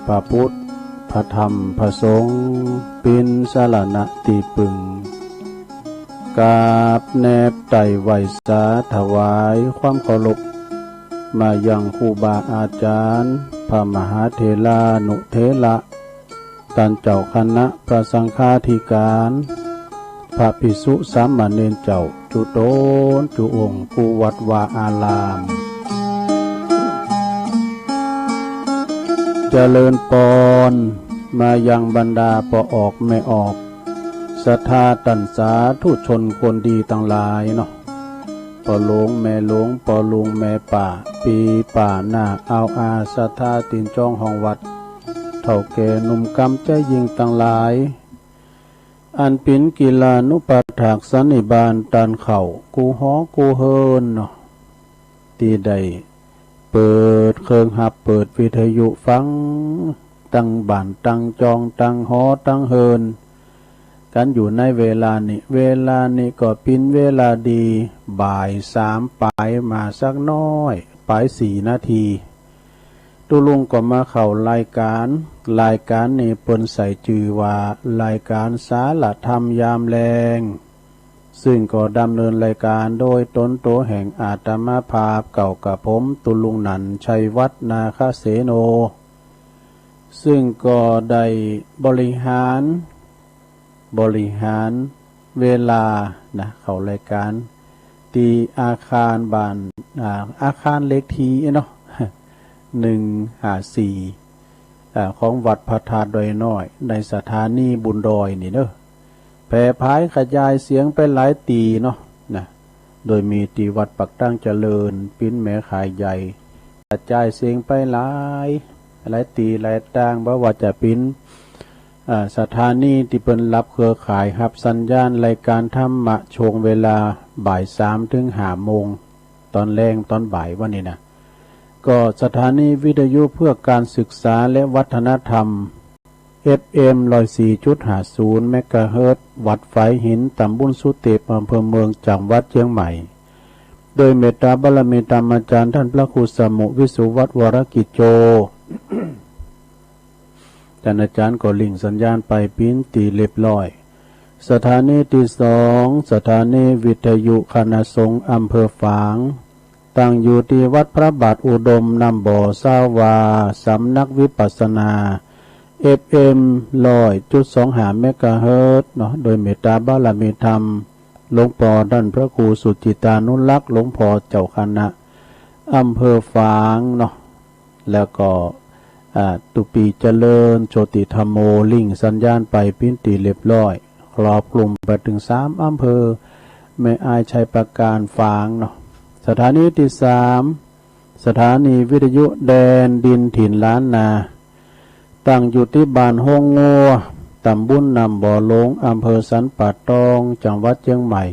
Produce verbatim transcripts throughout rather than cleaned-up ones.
พระพุทธ พระธรรม พระสงฆ์ เป๋นสรณะตี้ปึง กราบแนบไต่ไหว้สาถวายความเคารพ มายังครูบาอาจ๋ารย์ พระมหาเถรานุเถระ ต้านเจ้าคณะพระสังฆาธิการ พระภิกษุสามเณรเจ้า จุ๊ต๋นจุ๊องค์ กู้วัดวาอาราม เจริญปอน มายังบรรดาป้อออกแม่ออก ศรัทธาต้านสาธุชนคนดีตังหลายเนาะ ป้อหลวงแม่หลวง ป้อลุงแม่ป้า ปี้ป้าน้าอาวอา ศรัทธาตี๋นจองห้องวัด เฒ่าแก่หนุ่มกำใจ๋ยิ่งตังหลาย อันเป๋นกิลานุปัฏฐากสันนิบาตต้านเข้า กู้หอกู้เฮือนเนาะ ตี้ได้เปิดเครื่องฮับ เปิดวิทยุฟัง ตังบ้านตังจอง ตังหอตังเฮือน กั๋นอยู่ในเวลานี้ เวลานี้ก็เป๋นเวลาดี บ่ายสามป๋ายมาสักน้อย ป๋ายสี่นาที ตุ๊ลุงก็มาเข้ารายก๋าน รายก๋านนี้เปิ้นใส่จื้อว่า รายก๋านสารธรรมยามแลง ซึ่งก็ดำเนินรายก๋านโดยต๋นตั๋วแห่งอาตมาภาพ เก้ากระผม ตุ๊ลุงหนัน ชัยวัฒน์ นาคเสโน ซึ่งก็ได้บริหาร บริหารเวลานะ เข้ารายก๋าน ตี้อาคารบ้าน อ่า อาคารเลขตี้เนาะ หนึ่งห้าสี่ อ่า ของวัดพระธาตุดอยน้อย ในสถานีบุญดอยนี่เนาะ แผ่ผายขยายเสียงไปหลายตี้เนาะนะ โดยมีตี้วัดปากตางเจริญ เป๋นแม่ข่ายใหญ่ กระจายเสียงไปหลาย หลายตี้หลายตาง บ่ว่าจะเป๋น อ่า สถานีตี้เปิ้นฮับเครือข่าย ฮับสัญญาณรายก๋านธรรมะ ช่วงเวลาบ่ายสามเถิงห้าโมง ต๋อนแลงต๋อนบ่ายว่านี่นะ ก็สถานีวิทยุเพื่อการศึกษาและวัฒนธรรม เอฟเอ็ม ร้อยสี่จุดห้าศูนย์ เมกะเฮิรตซ์ วัดฝายหิน ต๋ำบลสุเตป อำเภอเมือง จังหวัดเจียงใหม่ โดยเมตตาบารมีธรรมอาจ๋ารย์ต้านพระครูสมุห์ วิสุวัฒน์ วรกิจโจ ต้านอาจ๋ารย์ก็ริ่งสัญญาณไปเป๋นตี้เรียบร้อย สถานีตี้สอง สถานีวิทยุคณะสงฆ์อำเภอฝาง ตั้งอยู่ตี้วัดพระบาทอุดม น้ำบ่อ ซาวา สำนักวิปัสสนา เอฟเอ็ม ร้อยจุดสองห้า เมกะเฮิรตซ์เนาะ โดยเมตตาบารมีธรรม หลวงป้อต้านพระครูสุจิตตานุรักษ์ หลวงป้อเจ้าคณะอำเภอฝางเนาะ แล้วก็ อ่า ตุปีเจริญ โชติธัมโม ริ่งสัญญาณไปเป๋นตี้เรียบร้อย ครอบคลุมไปเถิงสามอำเภอ แม่อาย ชัยปราการ ฝางเนาะ สถานีตี้สาม สถานีวิทยุแดนดินถิ่นล้านนา ตั้งอยู่ตี้บ้านโฮงงัว ต๋ำบลน้ำบ่อหลวง อำเภอสันป่าตอง จังหวัดเจียงใหม่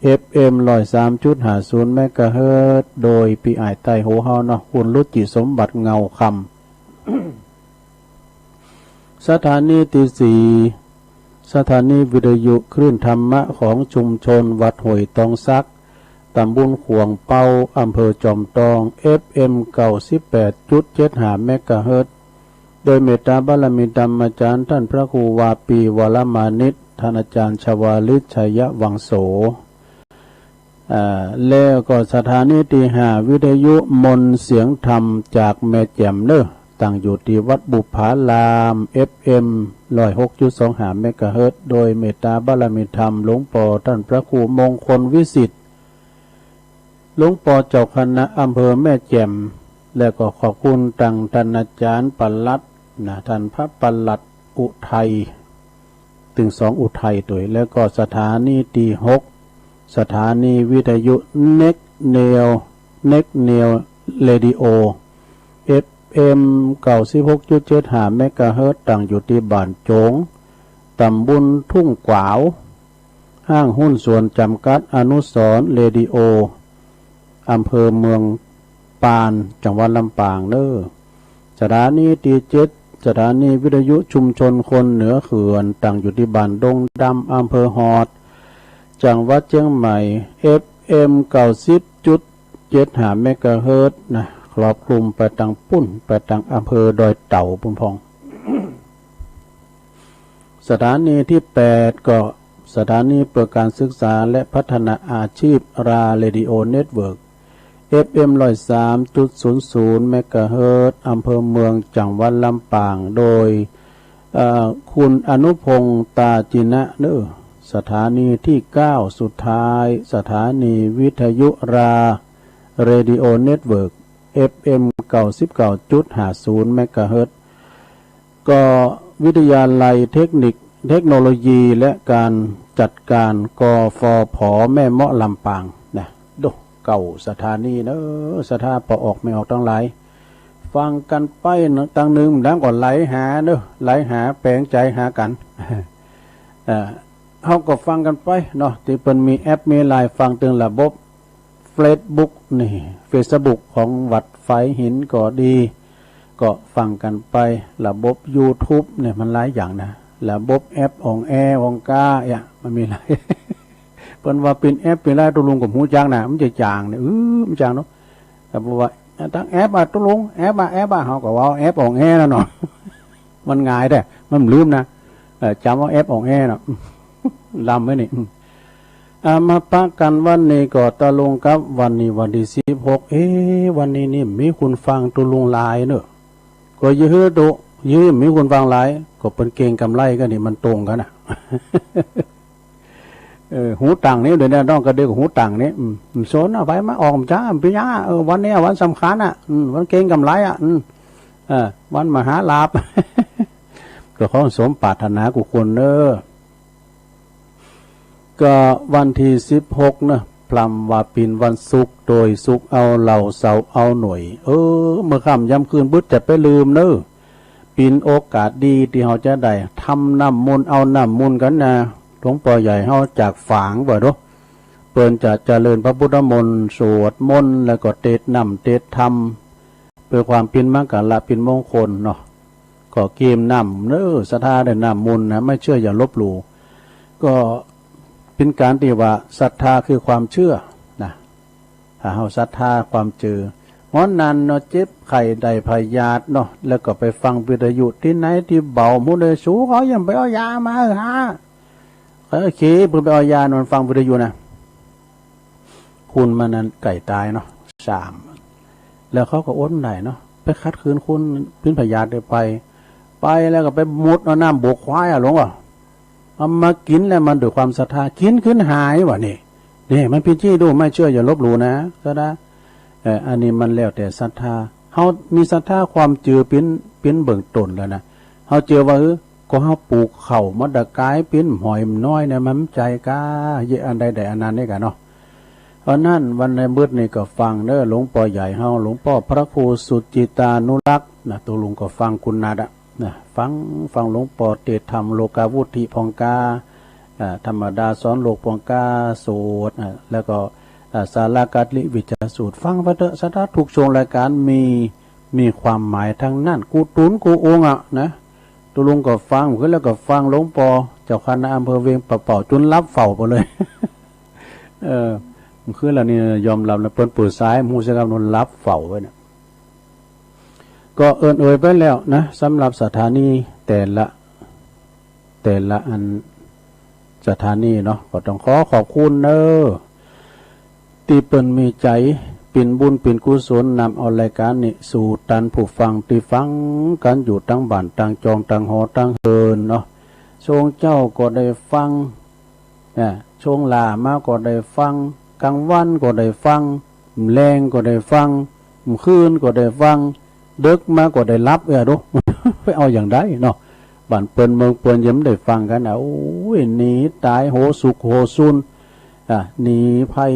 เอฟเอ็ม ร้อยสามจุดห้าศูนย์ เมกะเฮิรตซ์ โดยปี้อ้ายใต้หูเฮาเนาะ คุณรุจิสมบัติ เงาคำ สถานีตี้สี่ สถานีวิทยุคลื่นธรรมะของชุมชนวัดห้วยตองสัก ต๋ำบลข่วงเปา อำเภอจอมตอง เอฟเอ็ม เก้าสิบแปดจุดเจ็ดห้า เมกะเฮิรตซ์ โดยเมตตาบารมีธรรมอาจ๋ารย์ต้านพระครูวาปี วรมานิต ต้านอาจ๋ารย์ชวาลิต ชัยวังโส อ่า แล้วก็สถานีตี้ห้า วิทยุมนต์เสียงธรรมจากแม่แจ่มเนาะ ตั้งอยู่ตี้วัดบุปผาราม เอฟเอ็ม ร้อยหกจุดสองห้า เมกะเฮิรตซ์ โดยเมตตาบารมีธรรมหลวงป้อต้านพระครูมงคลวิสิทธิ์ หลวงป้อเจ้าคณะอำเภอแม่แจ่ม แล้วก็ขอบคุณตังต้านอาจ๋ารย์ปลัดนะ ต้านพระปลัดอุทัย ตึงสองอุทัยตวย แล้วก็สถานีตี้หก สถานีวิทยุเน็กเนว เน็กเนวเรดิโอ เอฟเอ็ม เก้าสิบหกจุดเจ็ดห้า เมกะเฮิรตซ์ ตั้งอยู่ตี้บ้านโจ๋ง ต๋ำบลทุ่งกวาว ห้างหุ้นส่วนจำกัดอนุสรณ์เรดิโอ อำเภอเมืองปาน จังหวัดลำปางเนาะ สถานีตี้เจ็ด สถานีวิทยุชุมชนคนเหนือเขื่อน ตั้งอยู่ตี้บ้านดงดำ อำเภอฮอด จังหวัดเจียงใหม่ เอฟเอ็ม เก้าสิบจุดเจ็ดห้า เมกะเฮิรตซ์นะ ครอบคลุมไปตังปุ้น ไปตังอำเภอดอยเต่าปุ้นพ่อง สถานีตี้แปดก็สถานีเปิดการศึกษาและพัฒนาอาชีพ ราเรดิโอเน็ตเวิร์ก เอฟเอ็ม ร้อยสามจุดศูนย์ศูนย์ เมกะเฮิรตซ์ อำเภอเมือง จังหวัดลำปาง โดย เอ่อ คุณอนุพงษ์ ตาจินะเนอะ สถานีตี้เก้าสุดท้าย สถานีวิทยุ ราเรดิโอเน็ตเวิร์ก เอฟเอ็ม เก้าสิบเก้าจุดห้าศูนย์ เมกะเฮิรตซ์ ก็วิทยาลัยเทคนิค เทคโนโลยีและการจัดการ กฟผ แม่เมาะ ลำปาง นะ โด เก้าสถานีเนอะ ศรัทธาป้อออกแม่ออกตังหลาย ฟังกั๋นไปเนอะ ตังนึ่งแล้วก็ไหลหาเนอะ ไหลหาแป๋งใจ๋หากั๋น เอ่อ เฮาก็ฟังกั๋นไปเนาะ ตี้เปิ้นมีแอปมีไลน์ ฟังตึงระบบ เฟซบุ๊ก นี่ เฟซบุ๊ก ของวัดฝายหินก็ดี ก็ฟังกั๋นไป ระบบยูทูบเนี่ยมันหลายอย่างนะ ระบบแอปอ่องแออ่องกา เนี่ย มันมีหลาย เปิ้นว่าเป๋นแอปเป๋นไลน์ ตุ๊ลุงก็ฮู้จักนะ มันจะจ๋างเนี่ย เออ มันจ๋างเนาะ แต่บอกว่า ตังแอปอะตุ๊ลุง แอปอะ แอปอะ เฮาก็ว่าแอปอ่องแอนั่นเนาะ มันง่ายแต๊ มันบ่ลืมนะ เอ่อ จ๋ำเอาแอปอ่องแอน่ะ ลำไว้นี่ อืม อ่า มาปะกั๋นวันนี้ก็ตะลุงกับวันนี้วันตี้สิบหก เอ๊ะ วันนี้นี่มีคนฟังตุ๊ลุงหลายเนอะ ก็อย่าหื้อโต อย่าหื้อมีคนฟังหลาย ก็เปิ้นเก็งกำไรกั๋นนี่ มันตรงกั๋นน่ะ เออ หูตังนี่ เดี๋ยวนี้น้องกระเดียกหูตังนี่ อืม บ่สนอะ ไปมาออกจ้า บ่เป๋นหยังอะ เออ วันนี้วันสำคัญอะ อืม วันเก็งกำไรอะ อืม เออ วันมหาลาภ ก็ขอสมปรารถนากู้คนเนอะ ก็วันตี้สิบหกเนอะ พร่ำว่าเป๋นวันศุกร์ โดยศุกร์เอาเหล้า เสาร์เอาหน่วย เออ เมื่อค่ำยามคืนบึดจะไปลืมเนอะ เป๋นโอกาสดีตี้เฮาจะได้ทำน้ำมนต์ เอาน้ำมนต์กั๋นนะ หลวงป้อใหญ่เฮาจากฝางว่าโด เปิ้นจะเจริญพระพุทธมนต์ สวดมนต์ แล้วก็เตศน์น้ำเตศน์ธรรม เปื้อความเป๋นมังคละเป๋นมงคลเนาะ ก็เกียมน้ำเนอะ ศรัทธาได้น้ำมนต์นะ ไม่เชื่ออย่าลบหลู่ ก็เป๋นก๋านตี้ว่าศรัทธาคือความเชื่อนะ ถ้าเฮาศรัทธาความเจือ เพราะนั้นเนาะ เจ็บไข้ได้พยาธิเนาะ แล้วก็ไปฟังวิทยุตี้ไหนตี้เบา หมู่ใดสูเขายังไปเอายามาหื้อหา เออ โอเค เปิ้นไปเอายานอนฟังวิทยุนะ คนมันนั้นใก้ต๋ายเนาะ สาม แล้วเขาก็อดบ่ได้เนาะ ไปขัดขืนคนเป๋นพยาธิได้ไป ไปแล้วก็ไปมุดเอาน้ำบกควายอะหลวงอะ เอามากิ๋นแล้วมันด้วยความศรัทธา กิ๋นขึ้นหายว่ะนี่ นี่มันเป๋นจี้ดู ไม่เชื่ออย่าลบหลู่นะ ศรัทธา เอ่อ อันนี้มันแล้วแต่ศรัทธา เฮามีศรัทธาความเจือเป๋น เป๋นเบื้องต้นแล้วนะ เฮาเจือว่า เออ ก็เฮาปลูกข้าวมาแต่ก๋ายเป๋นหอยน้อยเนี่ย มันบ่ใจ้ก๊า เยียะอันใดได้อันนั้นนี่กะเนาะ เพราะนั้นวันนี้มืดนี่ก็ฟังเนอะ หลวงป้อใหญ่เฮา หลวงป้อพระครูสุจิตานุรักษ์นะ ตุ๊ลุงก็ฟังกุณณัฐอะนะ ฟัง ฟังหลวงป้อเตศน์ธรรมโลกาวุตติพ่องกา อ่า ธรรมดาสอนโลกพ่องกา สูตร อ่า แล้วก็ อ่า สาลากัตติวิจยสูตร ฟังไปเถอะ ศรัทธา ทุกช่วงรายก๋านมี มีความหมายตังนั้น กู้ตุ๊นกู้องค์อะนะ ตุ๊ลุงก็ฟัง ขึ้นแล้วก็ฟังหลวงป้อเจ้าคณะอำเภอเวียงป่าเป้า จ๋นหลับเฝ้าไปเลย เออ คืนแล้วนี่ยอมรับนะ เปิ้นเปิดสาย บ่ฮู้จักกำหนด หลับเฝ้าไว้เนี่ย ก็เอิ้นเอ่ยไปแล้วนะ สำหรับสถานีแต่ละ แต่ละอันสถานีเนาะ ก็ต้องขอขอบคุณเนอะ ตี้เปิ้นมีใจ๋เป๋นบุญเป๋นกุศล นำเอารายก๋านนี้สู่ตันผู้ฟังตี้ฟังกั๋นอยู่ตังบ้านตังจองตังหอตังเฮือนเนาะ ช่วงเจ๊าก็ได้ฟัง นะ ช่วงหล้ามาก็ได้ฟัง ก๋างวันก็ได้ฟัง แลงก็ได้ฟัง คืนก็ได้ฟัง ดึกมาก็ได้หลับ เออ ดู ไปเอาอย่างใดเนาะ บ้านเปิ้นเมืองเปิ้นยังบ่ได้ฟังกั๋นอะ โอ้ย หนีต๋ายโหสุกโหสุน อ่ะ หนีภัย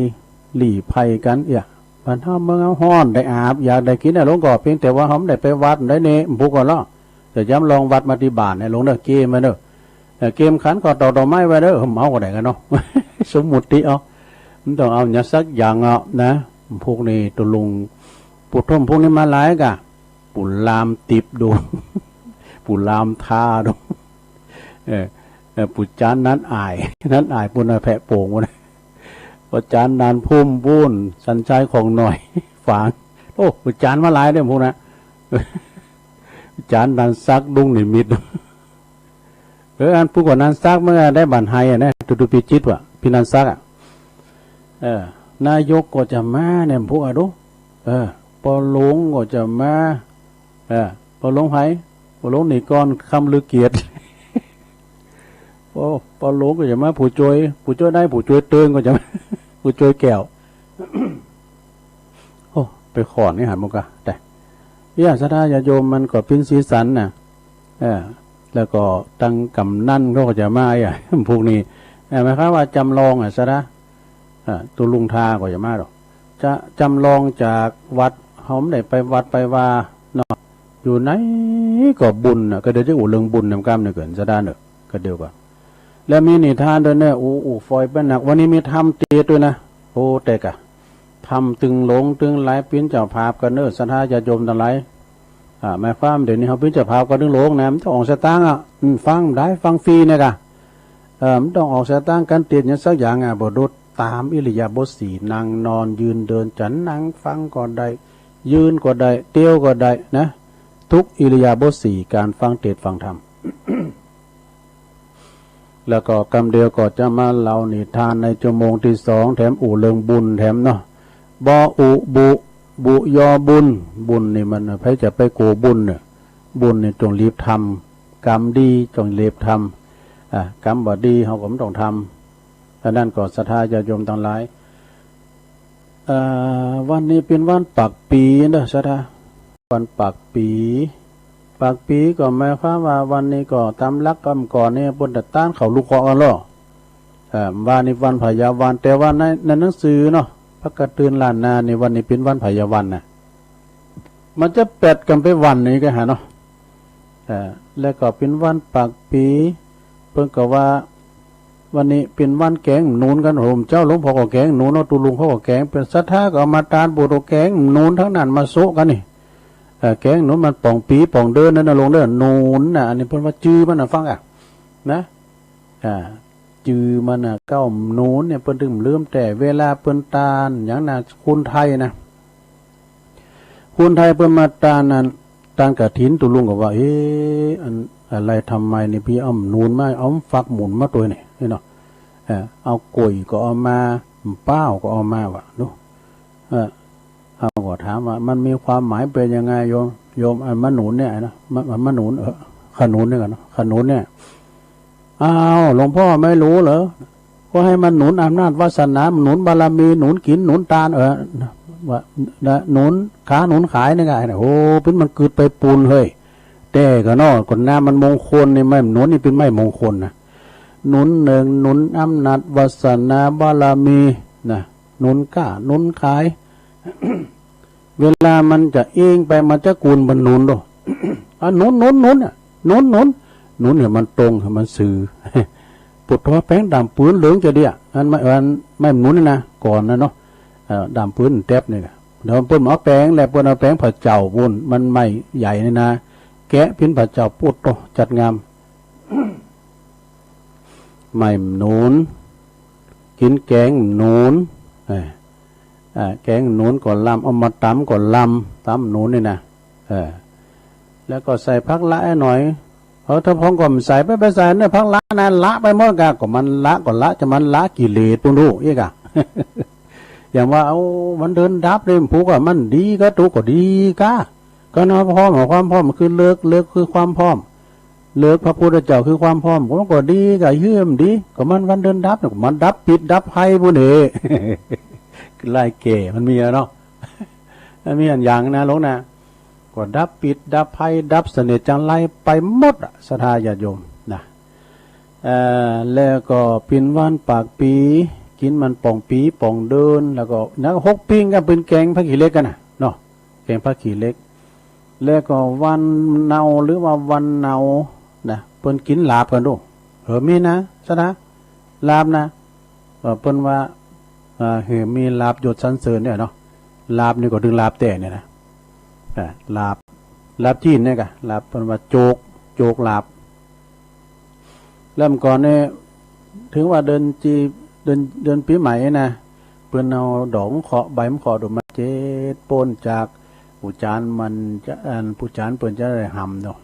หลี้ภัยกั๋น เอี้ย บ้านเฮาเมืองเฮาฮ้อน ได้อาบ อยากได้กิ๋นอะหลวง ก็เพียงแต่ว่าเฮาบ่ได้ไปวัดได้เน่ ผู้ก็เนาะ แต่ย้ำลองวัดมาตี้บ้านเนี่ยหลวงเนอะ เกียมไว้เนอะ เอ่อ เกียมขันข้าวตอกดอกไม้ไว้เด้อ เฮาก็ได้กั๋นเนาะ สมมุติเอา มันต้องเอาหยังสักอย่างเอานะ พวกนี้ตุ๊ลุง ปู่ท่มพวกนี้มาหลายกะ ปู่ลามติบดู ปู่ลามทาดู เออ เออ ปู่จานนั้นอาย นั้นอาย ปู่น่ะแผะโป่งหมด ปู่จานนานพุ่มปู๊น สันชายของหน่อย ฝาง โอ้ อาจ๋ารย์มาหลายเด้อพวกนั้น อาจ๋ารย์นันทศักดิ์ ดุงนิมิต เออ อันผู้ก่อนันทศักดิ์เมื่อได้บั้นไฮอะนะ ตุตุ พิจิตรว่ะ พี่นันทศักดิ์อะ เออ นายกก็จะมาเนี่ยพวกอะดู เออ ป้อหลวงก็จะมา เออ ป้อหลวงไผ ป้อหลวงนิกร คำลือเกียรติ โอ้ ป้อหลวงก็จะมา ผู้จ้วย ผู้จ้วยได้ ผู้จ้วยเติงก็จะมา ผู้จ้วยแก้ว โอ้ ไปขอนนี่หันมากะ แต่ เนี่ย ศรัทธาญาติโยมมันก็เป๋นสีสันน่ะ เออ แล้วก็ตังกำนันเขาก็จะมาอ่ะ พวกนี้ เออ หมายความว่าจำลองอ่ะ ศรัทธา อ่า ตุ๊ลุงทาก็จะมาดอก จะจำลองจากวัด เฮาบ่ได้ไปวัดไปวาเนาะ อยู่ไหนก็บุญน่ะ ก็เดี๋ยวจะอู้เรื่องบุญนำกำเน่อเกิน ศรัทธาเน่อ ก็เดี๋ยวก่อน แล้วมีนิทานด้วยเน่อ อู้ อู้ฟอยไปนัก วันนี้มีธรรมเตสน์ด้วยนะ โอ้ แต่กะ ธรรมตึงหลงตึงไหล เป๋นเจ้าภาพกั๋นเน่อ ศรัทธาญาติโยมตังหลาย อ่า หมายความเดี๋ยวนี้เฮาเป๋นเจ้าภาพกั๋นตึงหลงนะ บ่ต้องออกสตางค์อ่ะ อืม ฟังได้ ฟังฟรีเนี่ยกะ เออ บ่ต้องออกสตางค์กั๋นเตสน์หยังสักอย่างอ่ะ บ่ดู ต๋ามอิริยาบถสี่ นั่งนอนยืนเดิน จะนั่งฟังก็ได้ ยืนก็ได้ เตียวก็ได้นะ ทุกอิริยาบถสี่ ก๋านฟังเตสน์ฟังธรรม แล้วก็กำเดียวก็จะมาเล่านิทานในชั่วโมงตี้สอง แถมอู้เรื่องบุญแถมเนาะ บออุ บุ บุ ยอ บุญ บุญนี่มัน ใผจะไปกั๋วบุญเน่อ บุญนี่ต้องรีบทำ กรรมดีต้องรีบทำ อ่ะ กรรมบ่ดีเฮาก็บ่ต้องทำ อันนั้นก็ศรัทธาญาติโยมตังหลาย เอ่อ วันนี้เป๋นวันปากปี๋เน่อ ศรัทธา วันปากปี๋ ปากปี๋ก็หมายความว่าวันนี้ก็ต๋ามหลักกำก่อนนี่เปิ้นจะต้านเข้าลูกเคราะห์กั๋นลอ เอ่อ ว่านี่วันพยาวัน แต่ว่าใน ในหนังสือเนาะ พระกระตือรือร้นล้านนานี่ วันนี้เป๋นวันพยาวันน่ะ มันจะแปดกั๋นไปวันนี้ก็หาเนาะ เอ่อ แล้วก็เป๋นวันปากปี๋ เปิ้นก็ว่า วันนี้เป๋นวันแก๋งหนุนกั๋น โหมเจ้าหลวงพ่อก็แก๋งหนุนเนาะ ตุ๊ลุงเขาก็แก๋ง เป๋นศรัทธาก็เอามาต้าน ปูดเอาแก๋งหนุนตังนั้นมาโซะกั๋นนี่ เอ่อ แก๋งหนุนมันป่องปี๋ป่องเดือนนั่นน่ะ หลวงเน่อ หนุนน่ะ อันนี้เปิ้นว่าจื้อมันน่ะ ฟังอ่ะ นะ อ่า จื้อมันน่ะ เก๊าหนุนเนี่ย เปิ้นตึงลืม แต่เวลาเปิ้นต้าน อย่างน่ะ คนไทยนะ คนไทยเปิ้นมาต้านนั้น ต้านกฐิน ตุ๊ลุงก็ว่า เอ๊ะ อัน อะไร ทำไมนี่พี่เอาหนุนมา เอาฟักหมุนมาตวยนี่ นี่เนาะ เออ เอาก๋วยก็เอามา ป้าวก็เอามาว่ะ ดู เออ เฮาก็ถามว่ามันมีความหมายเป๋นยังไงโยม โยม อันมะหนุนเนี่ยนะ มะ มะหนุน เออ ขนุนเนี่ยกั๋นเนาะ ขนุนเนี่ย อ้าว หลวงพ่อไม่รู้เหรอ ก็ให้มันหนุนอำนาจวาสนา หนุนบารมี หนุนกิ๋น หนุนตาน เออ ว่า นะ หนุนค้าหนุนขายนี่ไง โอ้ เป๋นมันกึ๊ดไปปูนเฮ้ย แต่ก็เนาะ ก็น้ำมันมงคลนี่ ไม้หนุนนี่เป๋นไม้มงคลนะ หนุนเนือง หนุนอำนาจวาสนาบารมีนะ หนุนก้าหนุนขาย เวลามันจะเอ็งไป มันจะกูนมันหนุนโด อ่ะ หนุน หนุน หนุน อ่ะ หนุน หนุน หนุนให้มันตรง ให้มันซื่อ ปุดทอแป๋งดำปื๊ดเหลืองจะเดีย อันไม้ อันไม้หนุนนี่นะ ก่อนนะเนาะ เอ่อ ดำปื๊ดแต๊บนี่นะ เดี๋ยวเปิ้นเอาแป๋งแหละ เปิ้นเอาแป๋งผะเจ้าปู้น มันไม้ใหญ่นี่นะ แกะเป๋นผะเจ้า ปุดโต จัดงาม ไม้หนุน กิ๋นแก๋งหนุน เออ อ่า แก๋งหนุนก็ลำ เอามาต๋ำก็ลำ ต๋ำหนุนนี่นะ เออ แล้วก็ใส่ผักละหน่อย เออ ถ้าพ่องก็บ่ใส่ ไป ไปใส่เนี่ยผักละนะ ละไปหมดกะ ก็มันละ ก็ละ จะมันละกิเลสปู้นฮู้ อี้กะ อย่างว่า เอา วันเดือนดับเนี่ย ผูกว่ามันดีกะ ตุ๊กข์ก็ดีกะ ก็นะ พร้อม ความพร้อมคือฤกษ์ ฤกษ์คือความพร้อม ฤกษ์พระพุทธเจ้าคือความพร้อม มันก็ดีกะ เยี่ยมดี ก็มันวันเดือนดับเนี่ย มันดับพิษดับภัยปู้นเน่ ไล่แก้ มันมีอะเนาะ มันมีอันอย่างนะหลวงนะ ก็ดับพิษดับภัย ดับเสน่ห์จังไรไปหมดอะ ศรัทธาญาติโยมนะ เอ่อ แล้วก็เป๋นวันปากปี๋ กิ๋นมันป่องปี๋ป่องเดือน แล้วก็นะ หกปิ้งก็เป๋นแก๋งผ้าขี้เหล็กกั๋นนะเนาะ แก๋งผ้าขี้เหล็ก แล้วก็วันเนาหรือว่าวันเนานะ เปิ้นกิ๋นลาบกั๋นดู เออ มีนะ ศรัทธา ลาบนะ เอ่อ เปิ้นว่า อ่า หื้อมีลาภยศสรรเสริญเนี่ยเนาะ ลาภนี่ก็ตึงลาภแต๊เนี่ยนะ อ่า ลาภ ลาภจีนเนี่ยกะ ลาภ เปิ้นว่าโจ๊ก โจ๊กลาภ แล้วเมื่อก่อนเนี่ย ถึงว่าเดือนจี เดือน เดือนปี๋ใหม่นะ เปิ้นเอาดอกมะเคราะห์ ใบมะเคราะห์ดูมาเจ็ด ป้นจาก ผู้จ๋ารมันจะ อันผู้จ๋ารเปิ้นจะได้หำเนาะ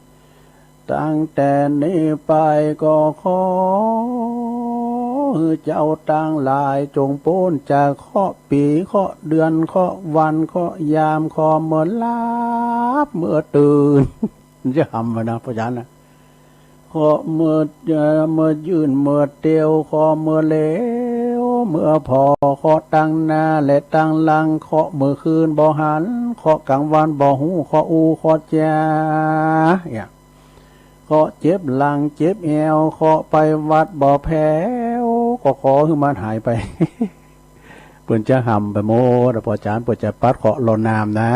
ตั้งแต่นี้ไปก็ขอหื้อเจ้าตังหลายจงป๊นจากเคราะห์ปี๋ เคราะห์เดือน เคราะห์วัน เคราะห์ยาม เคราะห์เมื่อหลับเมื่อตื่น จะหำอะนะ ผู้จ๋ารนะ เคราะห์เมื่อ เอ่อ เมื่อยืนเมื่อเตียว เคราะห์เมื่อเหลียวเมื่อผ่อ เคราะห์ตังหน้าและตังหลัง เคราะห์เมื่อคืนบ่หัน เคราะห์ก๋างวันบ่ฮู้ เคราะห์อู้เคราะห์จ๋า เนี่ย เคราะห์เจ็บหลังเจ็บแอว เคราะห์ไปวัดบ่แผ้ว ก็ขอหื้อมันหายไป เปิ้นจะหำไปหมด ผู้จ๋ารเปิ้นจะปัดเคราะห์ลอน้ำนะ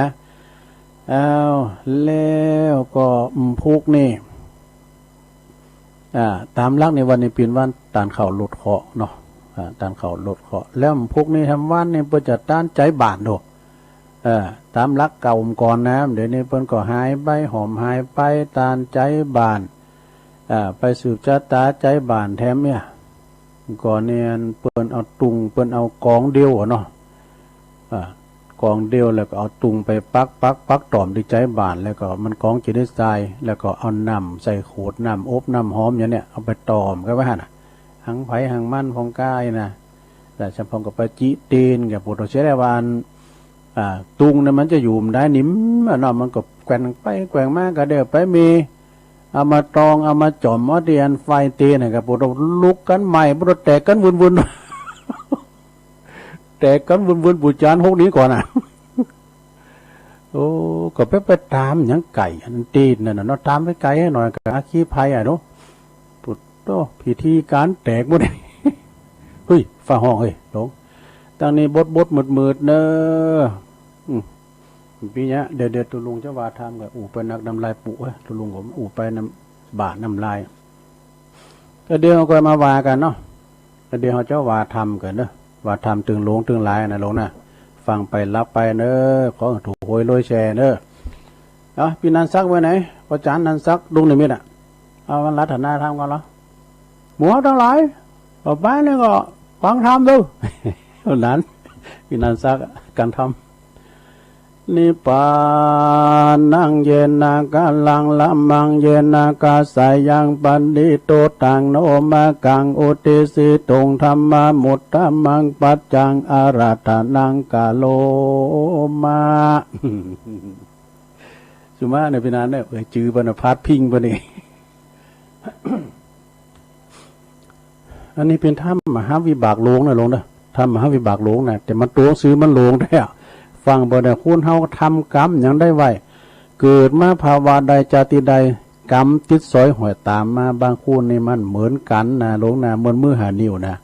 อ้าว แล้วก็ อืม พุกนี่ อ่า ต๋ามหลักนี่วันนี้เป๋นวันต้านเข้าลดเคราะห์เนาะ อ่า ต้านเข้าลดเคราะห์ แล้วพุกนี้แหมวันนี้เปิ้นจะต้านใจ๊บ่านโด เออ ต๋ามหลักเก่าก่อนนะ เดี๋ยวนี้เปิ้นก็หายไป หอมหายไป ต้านใจ๊บ่าน อ่า ไปสืบจะต๋าใจ๊บ่านแถมเนี่ย ก่อนเนี่ยเปิ้นเอาตุง เปิ้นเอาก๋องเดียวอะเนาะ อ่า ก๋องเดียวแล้วก็เอาตุงไปปัก ปัก ปักต่อมตี้ใจ๊บ่าน แล้วก็มันก๋องจิตนิสัย แล้วก็เอาน้ำใส่ขวด น้ำอบ น้ำหอมอย่างเนี้ย เอาไปต่อมกั๋นไว้หั้นน่ะ หังใผหังมัน พ่องก้าอี้นะ แต่สำพ่องก็ไปจิตีน ก็ปูดเอาเสียได้ว่าอัน อ่า ตุงเนี่ยมันจะอยู่บ่ได้นิ่มอะเนาะ มันก็แกว่งไปแกว่งมา ก็เดี๋ยวไปมี เอามาตอง เอามาจ๋อม เอาตี้อันไฟตีนน่ะ ก็ปูดเอาลุกกั๋นใหม่ ปูดเอาแตกกั๋นวุ่นๆ แตกกั๋นวุ่นๆ ผู้จ๋ารหกหนีก่อนน่ะ โอ้ ก็ไป ไปต๋ามหยังไก๋ อันตี้นั่นน่ะเนาะ ต๋ามไปไก๋หน่อย ก็อัคคีภัยอะเนาะ ปุดโธ่ พิธีก๋านแตกหมด เฮ้ย ฟ้าฮ้องเฮ้ย หลวง ตังนี้บดๆ มืดๆ เน้อ อืม ปี้ยะ เดี๋ยว เดี๋ยวตุ๊ลุงจะว่าธรรมก่อ อู้ไปนักน้ำลายปูเอ้ย ตุ๊ลุงก็อู้ไปน้ำ บ่าน้ำลาย ก็เดี๋ยวก็มาว่ากั๋นเนาะ ก็เดี๋ยวเฮาจะว่าธรรมกั๋นเน้อ ว่าธรรมตึงหลวงตึงหลายนะหลวงนะ ฟังไปรับไปเน้อ ขอถูกหวยรวยแชร์เน้อ เอ้า ปี้นันสักไว้ไหน พ่อจ๋ารนันสัก ลุงนิมิตรอะ เอามันรัตนาธรรมก่อนเหรอ หมู่เฮาตังหลาย ต่อไปนี่ก็ฟังธรรมดู นั้น ปี้นันสัก กั๋นธรรม นิพพานัง เยนะ กะลัง ละมัง เยนะ กะสายัง ปะนิฏฐิตัง โน มะกัง อุตติสสิตุง ธัมมามุตตะมัง ปัจจัง อาราธนัง กะโรมะ สุมาเนอะปี้นันเนอะ เอ่ยจื้อเปิ้นน่ะ พาดพิงเปิ้นนี่ อันนี้เป๋นธรรมมหาวิบากหลวงนะหลวงเน้อ ธรรมมหาวิบากหลวงนะ แต่มันตั๋วหนังสือมันหลวงแต๊ ฟังเปิ้นน่ะ คนเฮาทำกรรมหยังได้ไว้ เกิดมาภาวะใดจาติใด กรรมติดสอยห้อยต๋ามมา บางคนนี่มันเหมือนกั๋นนะหลวงนะ เหมือนมือห้านิ้วนะ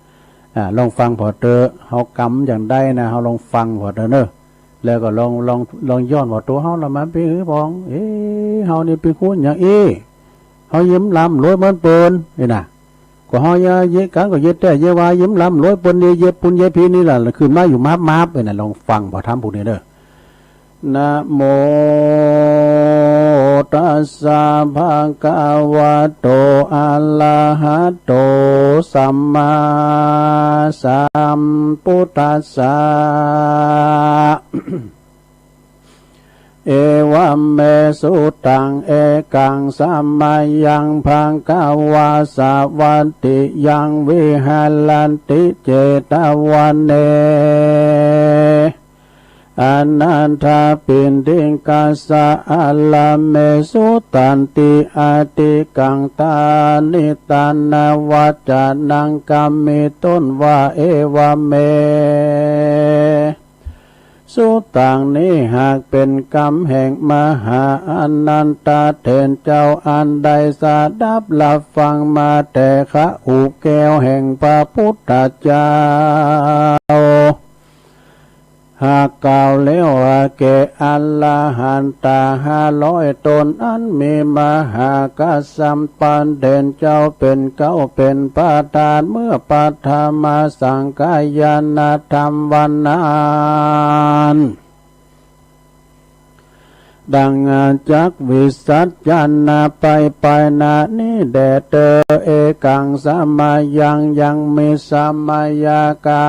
อ่า ลองฟังผ่อเต๊อะ เฮากรรมหยังได้นะ เฮาลองฟังผ่อเต๊อะเน้อ แล้วก็ลอง ลอง ลองย้อนว่าตั๋วเฮาละมันเป๋นหื้อพ่อง เอ๊ะ เฮานี่เป๋นคนหยังเอ๊ะ เฮาเยียะร่ำรวยเหมือนเปิ้น นี่นะ ก็เฮาเยียะ เยียะกั๋นก็เยียะแต๊ เยียะว่าเยียะร่ำรวยเปิ้น เยียะ เยียะปุ้นเยียะปี้นี่แหละ ขึ้นมาอยู่มาบๆ นี่นะ ลองฟังผ่อธรรมพวกนี้เน้อ นะโมตัสสะ ภะคะวะโต อะระหะโต สัมมาสัมพุทธัสสะ เอวะเม สุตัง เอกัง สะมะยัง ภะคะวา สะวัตติยัง วิหะรันติ เจตะวะเน อะนะถะปิณฑิกัสสะ อะระเม สุตันติ อะทิกัง ตานิ ตานะ วัจจะนัง กะมิตตุนวา เอวะเม สุตัง นี้หากเป๋นกำแห่งมหาอานันทะเถรเจ้า อันได้สดับรับฟังมาแต่คาบแก้วแห่งพระพุทธเจ้า หากกล่าวแล้วว่าแก่อรหันตาห้าร้อยต๋น อันมีมหากัสสัปปะเถรเจ้าเป๋นเก๊าเป๋นประธาน เมื่อปฐมสังฆายนธรรมวันนั้น ดังจักวิสัชนาไป ไปณนี้แด่เธอ เอกัง สะมะยัง ยังมีสะมะยะกา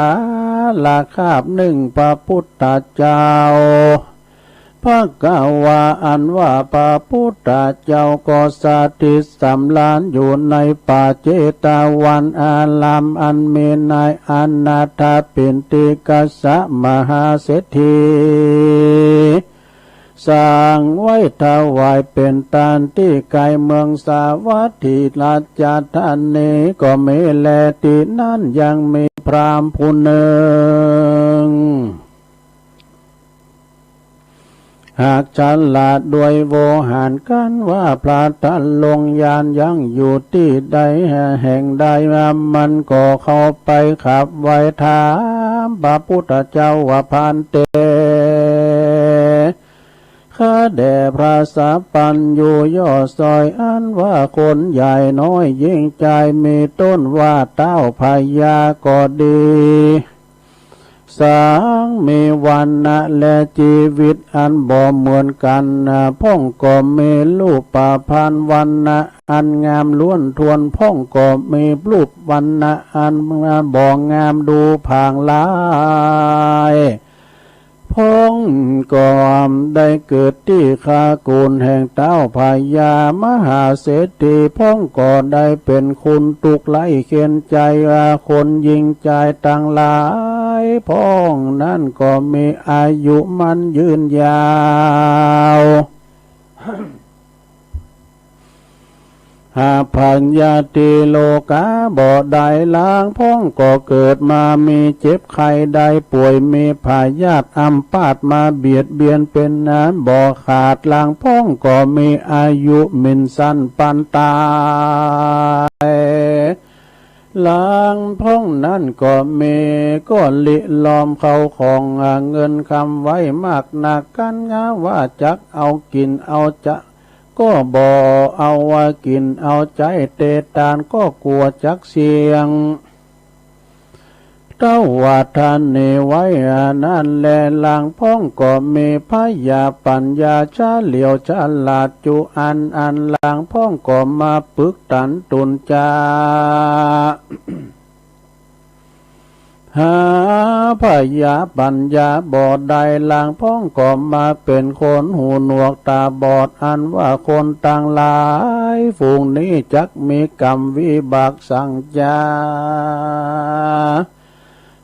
ลคาบนึ่ง พระพุทธเจ้า ภควา อันว่าพระพุทธเจ้าก็สถิตสำราญอยู่ในป่าเจตวันอารามอันมีนายอนาถปิณฑิกะมหาเศรษฐี สร้างไว้ถวายเป๋นตานตี้ไกลเมืองสาวัตถีราชธานีก็มีแล ตี้นั้นยังมีพราหมณ์ผู้นึ่ง หากฉลาดด้วยโวหารกั๋นว่าพระทะลงยานยังอยู่ตี้ใดแห่งใด มันก็เข้าไปขับไหว้ถามพระพุทธเจ้าว่า ภันเต ข้าแด่พระสัพพัญญู ยอดซอยอันว่าคนใหญ่น้อยหญิงจาย มีต้นว่าต้าวพญาก็ดี สังมีวรรณะและจีวิตอันบ่เหมือนกั๋น พ่องก็มีรูปพรรณวรรณะอันงามล้วนถ้วน พ่องก็มีรูปวรรณะอันบ่งามดูผางร้าย พ่องก็ได้เกิดตี้คากุลแห่งต้าวพญามหาเศรษฐี พ่องก็ได้เป๋นคุณทุกข์ไร้เข็ญใจ คนหญิงจายตังหลาย พ่องนั้นก็มีอายุมั่นยืนยาว หาพยาธิโรคาบ่ได้ ลางพ่องก็เกิดมามีเจ็บไข้ได้ป่วย มีพยาธิอัมพาตมาเบียดเบียนเป๋นอันบ่ขาด ลางพ่องก็มีอายุมินสั้นปานต๋าย ลางพ่องนั้นก็มีก็ลิลอมเข้าของเงินคำไว้มากนัก กั๋นว่าจักเอากิ๋นเอาใจ๊ ก็บ่เอาว่ากิ๋นเอาใจ๊ เตตานก็กั๋วจักเสี้ยง เต้าว่าท่านนี้ไว้อันนั้นแล ลางพ่องก็มีพญาปัญญาเฉลียวฉลาดจุอันอัน ลางพ่องก็มาปึกตันตุนจา หาพญาปัญญาบ่ได้ ลางพ่องก็มาเป๋นคนหูหนวกต๋าบอด อันว่าคนตังหลายฝูงนี้จักมีกรรมวิบากสังจา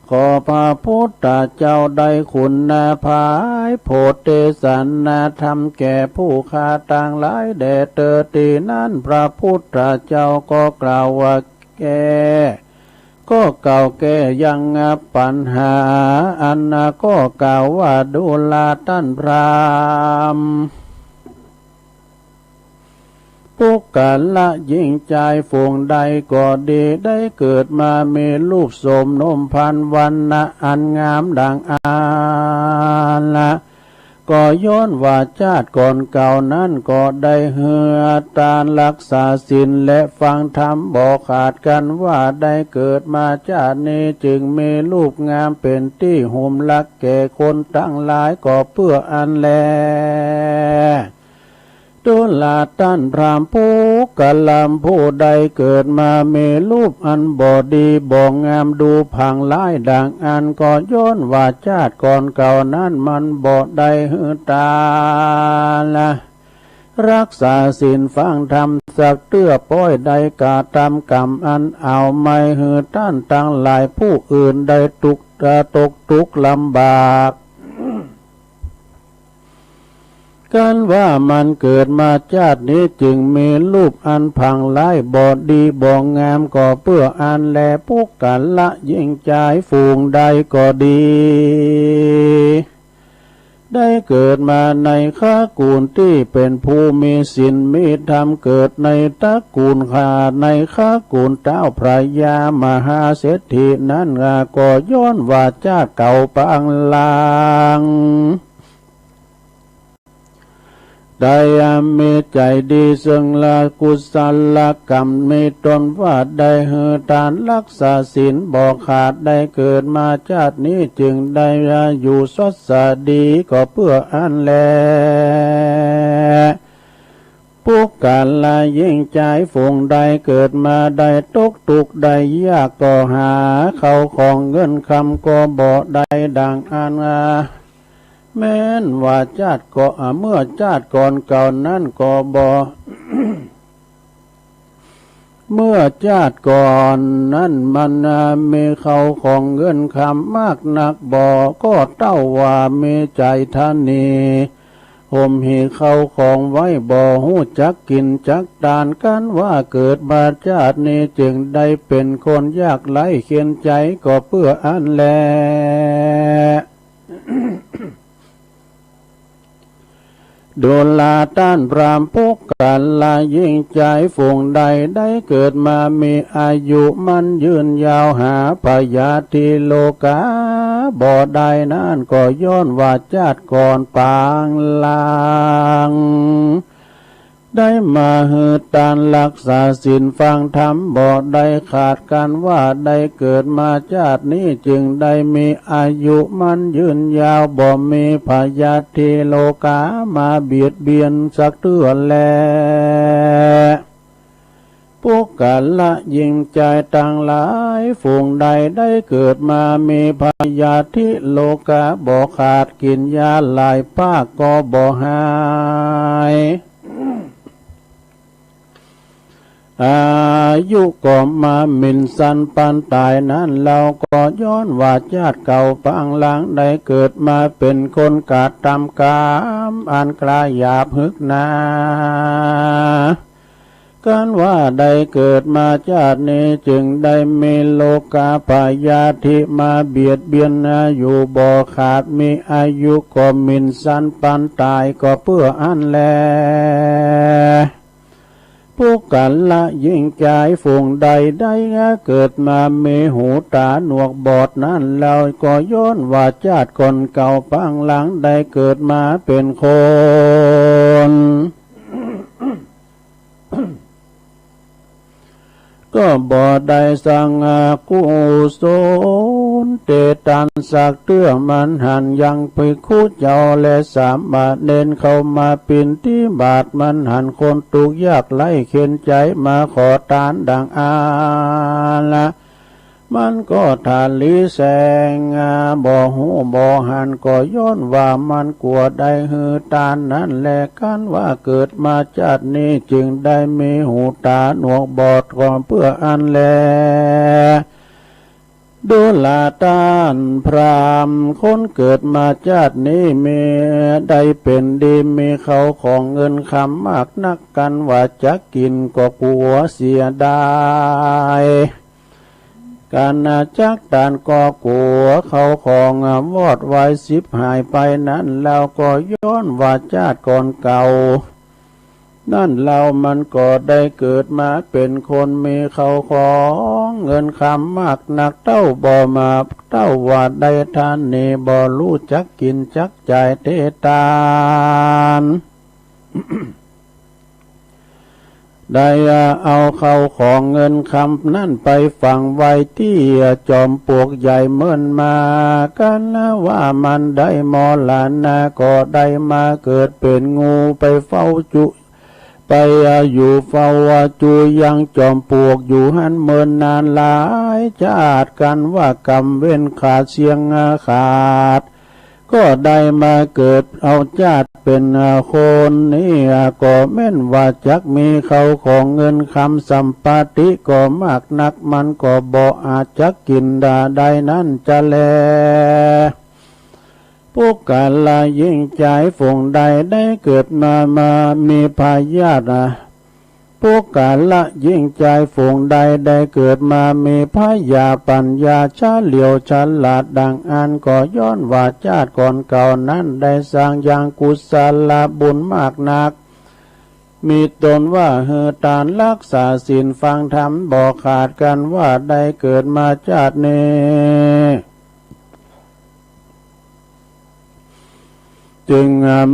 ขอพระพุทธเจ้าได้คุณนาภายโผดเตสนาธรรมแก่ผู้ข้าตังหลายแด่เตอ ตี้นั้นพระพุทธเจ้าก็กล่าวว่าแก้ ก็กล่าวแก้ยังปัญหาอันนั้น ก็กล่าวว่าดูราต้านพราหมณ์ ปุคคละหญิงจายฝูงใดก็ดี ได้เกิดมามีรูปโสมนมพรรณวรรณะอันงามดังอันนั้น ก็ย้อนว่าจาติก่อนเก่านั้นก็ได้หื้อตานรักษาศีลและฟังธรรมบ่ขาด กั๋นว่าได้เกิดมาจาตินี้จึงมีรูปงามเป๋นตี้หุมฮักแก่คนตังหลาย ก็เปื้ออั้นแล ดูราต้านพราหมณ์ ปุคคละผู้ใดเกิดมามีรูปอันบ่ดีบ่งามดูผางร้ายดังอันนั้น ก็ย้อนว่าจาติก่อนเก่านั้นมันบ่ได้หื้อตาน รักษาศีลฟังธรรมสักเตื้อ ป้อยได้กระทำกรรมอันเอาไม่หื้อต้านตังหลายผู้อื่นได้ตก ตกทุกข์ลำบาก กั๋นว่ามันเกิดมาจาตินี้จึงมีรูปอันผางร้ายบ่ดีบ่งาม ก็เปื้ออั้นแล ปุคคละหญิงจายฝูงใดก็ดี ได้เกิดมาในคากุลตี้เป๋นผู้มีศีลมีธรรม เกิดในตระกูลข้า ในคากุลเต้าพญามหาเศรษฐีนั้น ก็ย้อนว่าจาติเก่าปางหลัง ได้มีใจ๋ดีเซิ่งละกุศลกรรม มีต้นว่าได้หื้อตานรักษาศีลบ่ขาด ได้เกิดมาจาตินี้จึงได้อยู่สดสดี ก็เปื้ออั้นแล ปุคคละหญิงจายฝูงใดเกิดมาได้ตกทุกข์ได้ยาก ก็หาเข้าของเงินคำก็บ่ได้ดังอันนั้น แม้นว่าจาติก่อน อ่า เมื่อจาติก่อนเก่านั้นก็บ่ เมื่อจาติก่อนนั้นมันมีเข้าของเงินคำมากนักบ่ ก็เต้าว่ามีใจ๋ทะเน ห่มหี่เข้าของไว้ บ่ฮู้จักกิ๋นจักตาน กันว่าเกิดมาจาตินี้จึงได้เป๋นคนยากไร้เข็ญใจ๋ ก็เปื้ออั้นแล ดูราต้านพราหมณ์ ปุคคละหญิงจายฝูงใด ได้เกิดมามีอายุมั่นยืนยาว หาพยาธิโรคาบ่ได้นั้น ก็ย้อนว่าจาติก่อนปางหลัง ได้มาหื้อตานรักษาศีลฟังธรรมบ่ได้ขาด กันว่าได้เกิดมาจาตินี้จึงได้มีอายุมั่นยืนยาว บ่มีพยาธิโรคามาเบียดเบียนสักเตื้อแล ปุคคละหญิงจายตังหลายฝูงใด ได้เกิดมามีพยาธิโรคาบ่ขาด กิ๋นยาหลายปากก็บ่หาย อายุก็มาหมิ่นสันปานต๋ายนั้น เฮาก็ย้อนว่าจาติเก่าปางหลัง ได้เกิดมาเป๋นคนกระตำกรรมอันกล้าหยาบหึกหนา กันว่าได้เกิดมาจาตินี้จึงได้มีโรคาพยาธิมาเบียดเบียนอยู่บ่ขาด มีอายุก็หมิ่นสันปานต๋าย ก็เปื้ออั้นแล ปุคคละหญิงจายฝูงใด ได้เกิดมามีหูต๋าหนวกบอดนั้น เฮาก็ย้อนว่าจาติก่อนเก่าปางหลัง ได้เกิดมาเป๋นคน ก็บ่ได้สร้างกุศลเตตานสักเตื้อ มันหันยังภิกขุเจ้าและสามเณรเข้ามาปิณฑบาต มันหันคนตุ๊กข์ยากไร้เข็ญใจ๋มาขอตานดังอั้นละ มันก็ถาหลีแสง บ่ฮู้บ่หัน ก็ย้อนว่ามันกั๋วได้หื้อตานนั้นแล กันว่าเกิดมาจาตินี้จึงได้มีหูต๋าหนวกบอด ก็เปื้ออั้นแล ดูราต้านพราหมณ์ คนเกิดมาจาตินี้มีได้เป๋นดี มีเข้าของเงินคำมากนัก กันว่าจักกิ๋นก็กั๋วเสียดาย กันจักตานก็กั๋วเข้าของวอดวายฉิบหายไปนั้น เฮาก็ย้อนว่าจาติก่อนเก่านั้น เฮามันก็ได้เกิดมาเป๋นคนมีเข้าของเงินคำมากนัก เต้าบ่มา เต้าว่าได้ทะเน บ่ฮู้จักกิ๋นจักจ่ายเตตาน ได้เอาเข้าของเงินคำนั้นไปฝังไว้ตี้จอมปลวกใหญ่เมินมา กันว่ามันได้มรณะก็ได้มาเกิดเป๋นงูไปเฝ้าจุ ไปอยู่เฝ้าจุยังจอมปลวกอยู่หั้นเมินนานหลายจาติ กันว่ากรรมเวรขาดเสี้ยงขาด ก็ได้มาเกิดเอาจาติเป๋นคนนี้ ก็แม้นว่าจักมีเข้าของเงินคำสัมปติก็มากนัก มันก็บ่อาจจักกิ๋นดาได้นั้นจะแล ปุคคละหญิงจายฝูงใดได้เกิดมา มามีพยาธิ ปุคคละหญิงจายฝูงใดได้เกิดมามีพยาปัญญาเฉลียวฉลาดดังอั้น ก็ย้อนว่าจาติก่อนเก่านั้นได้สร้างยังกุศลบุญมากนัก มีต๋นว่าหื้อตานรักษาศีลฟังธรรมบ่ขาด กันว่าได้เกิดมาจาตินี้ จึง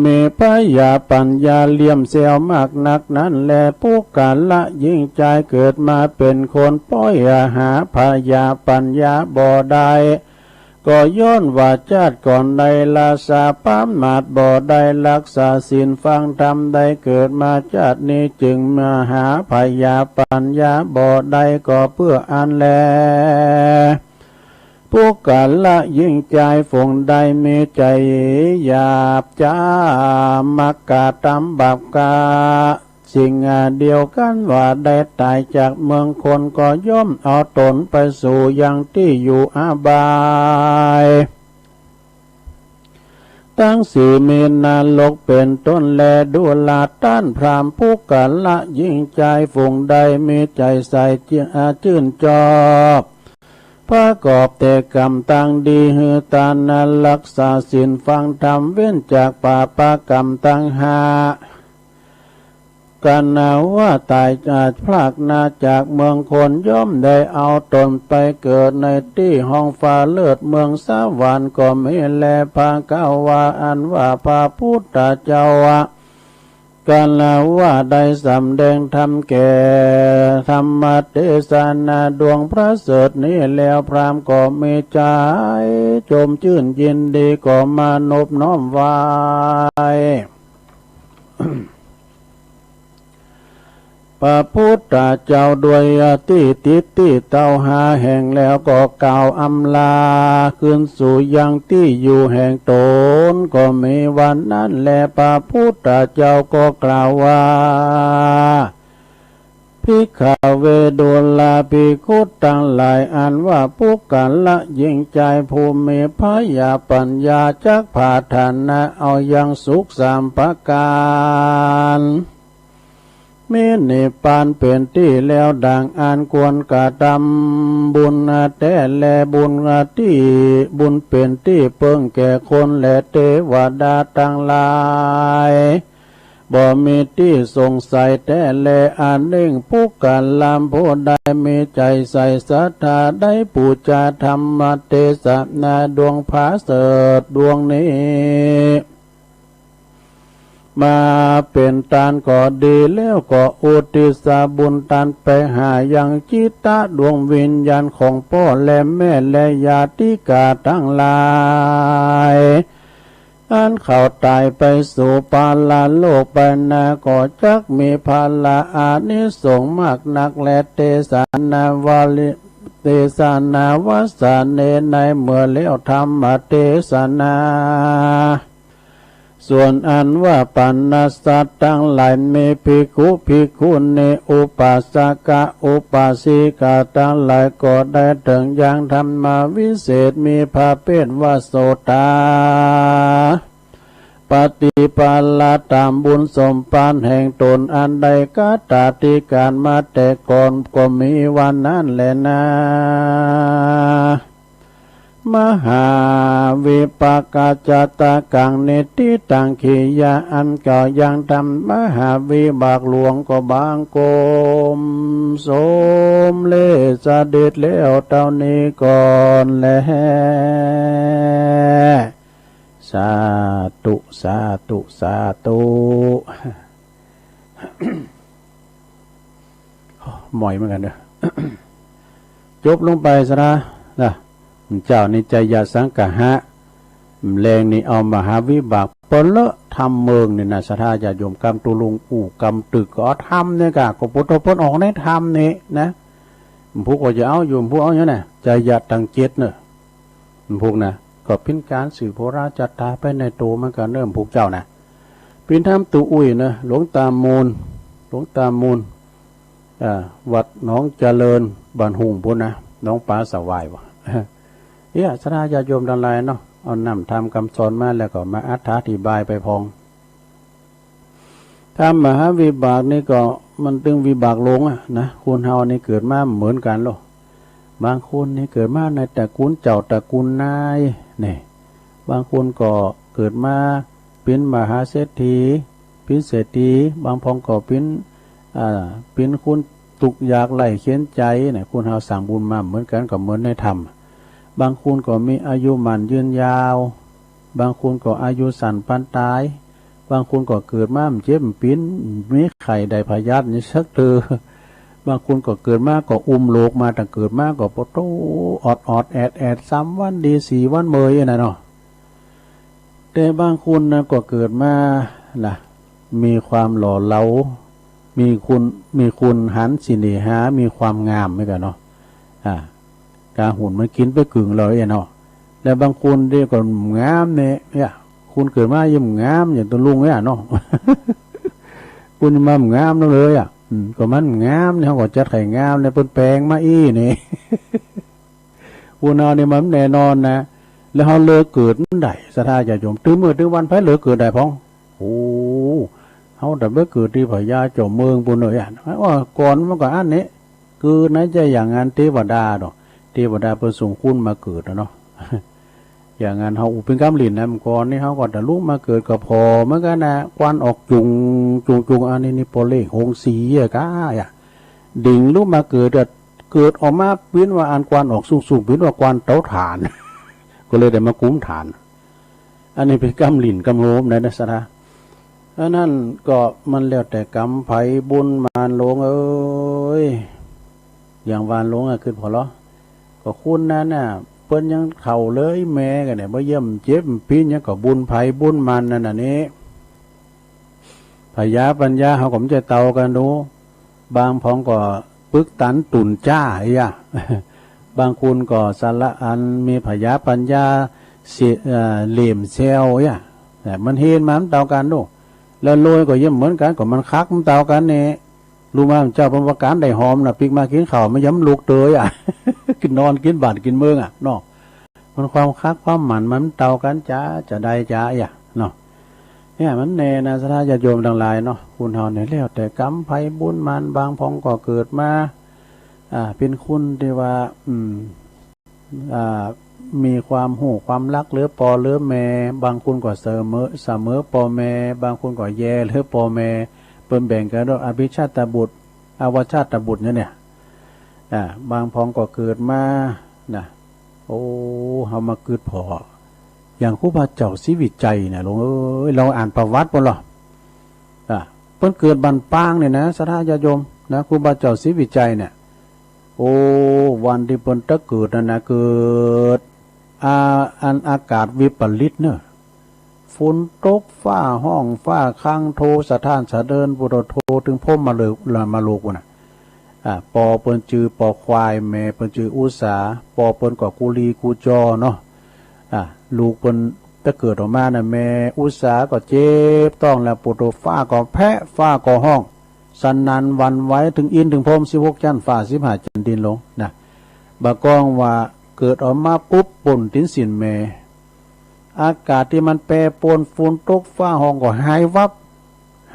มีพยาปัญญาเลี่ยมแซวมากนักนั้นแล ปุคคละหญิงจายเกิดมาเป๋นคนป้อยหาพยาปัญญาบ่ได้ ก็ย้อนว่าจาติก่อนได้ละสาปามาสบ่ได้รักษาศีลฟังธรรม ได้เกิดมาจาตินี้จึงมาหาพยาปัญญาบ่ได้ ก็เปื้ออั้นแล ปุคคละญิงจายฝูงใดมีใจ๋หยาบจ๊า มักกระตำบาปกา สิ่งเดียวกั๋นว่าได้ต๋ายจากเมืองคน ก็ย่อมเอาต๋นไปสู่ยังตี้อยู่อบาย ตังสี่มีนรกเป๋นต้นแล ดูราต้านพราหมณ์ ปุคคละญิงจายฝูงใดมีใจ๋ใส่จื้นจอบ ประกอบแต่กรรมตังดี หื้อตาน รักษาศีล ฟังธรรม เว้นจากปาปกรรมตังห้า กั๋นว่าต๋าย อ่า พรากหน้าจากเมืองคน ย่อมได้เอาต๋นไปเกิดในตี้ฮ้องฟ้าเลิศ เมืองสวรรค์ก็มีแล ภควา อันว่าพระพุทธเจ้า กล่าวว่าได้สำแดงธรรมแก่ ธรรมเตสนาดวงประเสริฐนี้แล้ว พราหมณ์ก็มีใจ๋จมจื้นยินดี ก็มานบน้อมไหว้ พระพุทธเจ้าด้วยอธิษฐิตี้เต้าห้าแห่งแล้ว ก็กล่าวอำลาคืนสู่ยังตี้อยู่แห่งต๋น ก็มีวันนั้นแล พระพุทธเจ้าก็กล่าวว่า ภิกขเว ดูราภิกขุตังหลาย อันว่าปุคคละญิงจายผู้มีผญาปัญญา จักผาถนาเอายังสุขสามประก๋าน มีนิพพานเป๋นตี้แล้ว ดังอั้นควรกระตำบุญแต๊แล บุญตี้ บุญเป๋นตี้เปิ้งแก่คนและเตวดาตังหลาย บ่มีตี้สงสัยแต๊แล อันนึ่งปุคคละผู้ใดมีใจ๋ใส่ศรัทธา ได้ปู๋จาธรรมเตสนาดวงประเสริฐดวงนี้ มาเป๋นตานก็ดี แล้วก็อุทิศบุญตานไปหายังจิตดวงวิญญาณของป้อและแม่และญาติกาตังหลาย อันเขาต๋ายไปสู่ปรโลกไปนา ก็จักมีผละอานิสงส์มากนักแล เตสนาวาลิ เตสนาวาสเน ในเมื่อแล้วธรรมเตสนา ส่วนอันว่าปรรณสัตว์ตังหลาย มีภิกขุ ภิกขุณี อุปาสกะ อุปาสิกาตังหลาย ก็ได้เถิงยังธรรมวิเศษ มีประเภทว่าโสตา ปัตติผละต๋ามบุญสมภารแห่งต๋น อันได้คตาธิการมาแต่ก่อน ก็มีวันนั้นแลนา มหาวิปากจาตกัง นิฏฐิตัง กิริยาอันกล่าวยังธรรมมหาวิบากหลวง ก็บังคมสมเร็จเสด็จแล้วเต้านี้ก่อนแล สาธุ สาธุ สาธุ หม่อยเหมือนกั๋นเนาะ จบลงไปซะนะ นะ เจ้านี่จยสังกหะ แลงนี่เอามหาวิบาก เปิ้นเลอะธรรมเมืองนี่นะ ศรัทธาญาติโยม กำตุลุงอู่กำตึก ก็เอาธรรมเนี่ยก่ะ ก็ปุโตปนออกในธรรมนี่นะ พวกก็จะเอาอยู่ พวกเอาอยู่นะ จยะตังเจ็ดเนอะ พวกนะ ก็เป๋นก๋านสืบโหราจัตตาไปในตั๋วเหมือนกั๋นเนอะ พวกเจ้านะ เป๋นธรรมตั๋วอุ้ยนะ หลวงตามูล หลวงตามูล อ่า วัดหนองเจริญ บ้านหุ่งปู๊นนะ หนองป๋าสะหวายบ่ เนี่ย ศรัทธาญาติโยมตังหลายเนาะ เอาน้ำธรรมกำสอนมาแล้วก็มาอธิบายไปพอง ธรรมมหาวิบากนี่ก็มันตึงวิบากหลวงอะนะ คนเฮานี่เกิดมาบ่เหมือนกั๋นหรอก บางคนนี่เกิดมาในตระกูลเจ้าตระกูลนาย นี่ บางคนก็เกิดมาเป๋นมหาเศรษฐี เป๋นเศรษฐี บางพองก็เป๋น อ่า เป๋นคนตุ๊กข์ยากไร้เข็ญใจ๋นะ คนเฮาสร้างบุญมาบ่เหมือนกั๋น ก็เหมือนในธรรม บางคนก็มีอายุหมั้นยืนยาว บางคนก็อายุสั้นปานต๋าย บางคนก็เกิดมาบ่เจ็บบ่ป๋น บ่มีไข้ได้พยาธินี่สักเตื้อ บางคนก็เกิดมาก็อุ้มโรคมาตั้งเกิดมาก็ปะโต๊ออดๆ แอดๆ สามวันดี สี่วันเมยอะนะเนาะ แต่บางคนนะก็เกิดมานะ มีความหล่อเหลา มีคุณ มีคุณหันเสน่หา มีความงามเหมือนกั๋นเนาะ อ่า กาหุ่นมันกิ๋นไปกึ่งแล้วเอี้ยเนาะ แล้วบางคนตี้ก็หม่ำงามเนี่ย เนี่ย คุณเกิดมายังหม่ำงามอย่างตุ๊ลุงเนี่ยเนาะ คุณมางามนั่นเลยอะ อืม ก็มันงามเนี่ย เฮาก็จัดใค่งามเนี่ย เปิ้นแป๋งมาอี้นี่ คนเฮานี่มันแน่นอนนะ แล้วเฮาเลิกเกิดบ่ได้ ศรัทธาญาติโยม ตึงมื้อตึงวันใผเลิกเกิดได้พ่อง โอ้ เฮาแต่ไปเกิดตี้พญาจอมเมืองปู้นเน่อ ว่าก่อนมันก็อั้นนี้ เกิดไหนจะอย่างอันเตวดาเนาะ เตวดาเปิ้นส่งคนมาเกิดนะเนาะ อย่างอันเฮาอุปเป็นกำหลิ้นนะ เมื่อก่อนนี่เฮาก็ตะลุกมาเกิดก็ผ่อเหมือนกั๋นนะ ควันออกจุ่ง จุ่ง จุ่ง อันนี้นี่ปอเล่งหงสีอะก้าอะ ดิ่งลุกมาเกิดอะ เกิดออกมาปิ้นว่าอันควันออกสูงๆ ปิ้นว่าควันเตาถ่าน ก็เลยได้มากุมถ่าน อันนี้เป๋นกำหลิ้นกำโฮมนะ นะศรัทธา อันนั้นก็มันแล้วแต่กรรมไผบุญมารหลวงเอ๋ย อย่างหลวงอะ กึ๊ดผ่อลอ ก็คนนั้นน่ะ เปิ้นยังเฒ่าเลย แม่ก็เนี่ย บ่เยี่ยมเจ็บปิ้นยังก็บุญไผบุญมันนั่นน่ะนี่ พญาปัญญาเฮาก็บ่ใจ้เต่ากั๋นดู บางพ่องก็ปึกตันตุ่นจ้าเอี้ย บางคนก็สละอันมีพญาปัญญาเส เอ่อ เหล่มแซวเอี้ย แต่มันเฮนมาบ่เต่ากั๋นดู แล้วโลยก็เยี่ยมเหมือนกั๋น ก็มันคักบ่เต่ากั๋นนี่ ฮู้มาเจ้าเปิ้นว่าก๋านได้หอมน่ะ ปิ๊กมากิ๋นข้าวมันยังบ่ลุกเตยอะ กิ๋นนอนกิ๋นบ้านกิ๋นเมืองอะเนาะ มันความคักความหมั่นมันบ่เต่ากั๋นจ๊ะ จะได้จ๊ะอะเนาะ เนี่ยมันแน่นะศรัทธาญาติโยมตังหลายเนาะ คนเฮาเนี่ยแล้วแต่กรรมไผบุญมัน บางพ่องก็เกิดมา อ่า เป๋นคนตี้ว่า อืม อ่า มีความฮู้ความฮักเหลือป้อเหลือแม่ บางคนก็เสมอ เสมอป้อแม่ บางคนก็แย่เหลือป้อแม่ เปิ้นแบ่งกั๋นว่าอภิชาตบุตร อวชาตบุตรเนี่ย เนี่ย อ่า บางพ่องก็เกิดมานะ โอ้ เฮามาเกิดผ่อ อย่างครูบาเจ้าศรีวิชัยเนี่ย หลวงเอ๋ย ลองอ่านประวัติเปิ้นลอ อ่า เปิ้นเกิดบ้านปางเนี่ยนะ ศรัทธาญาติโยมนะ ครูบาเจ้าศรีวิชัยเนี่ย โอ้ วันตี้เปิ้นตะเกิดนั่นนะ เกิด อ่า อันอากาศวิปริตเน่อ ฝนตก ฟ้าฮ้อง ฟ้าคัง โทสะท้านสะเทือน ปุโตโท ตึงพรหมมาเลย มาโลกปู้นน่ะ อ่า ป้อเปิ้นจื้อป้อควาย แม่เปิ้นจื้ออุสา ป้อเปิ้นก็กุลีกุจอเนาะ อ่า ลูกเปิ้นตะเกิดออกมาน่ะ แม่อุสาก็เจ็บต๊องแล้ว ปุโต ฟ้าก็แผะ ฟ้าก็ฮ้อง สนั่นหวั่นไหว ตึงอินทร์ตึงพรหม สิบหกจั๊นฟ้า สิบห้าจั๊นดินลงนะ บ่าก้องว่าเกิดออกมาปุ๊บ ป๊นตินสิ้นแม่ อากาศตี้มันแปรปรวน ฝนตก ฟ้าฮ้องก็หายวับ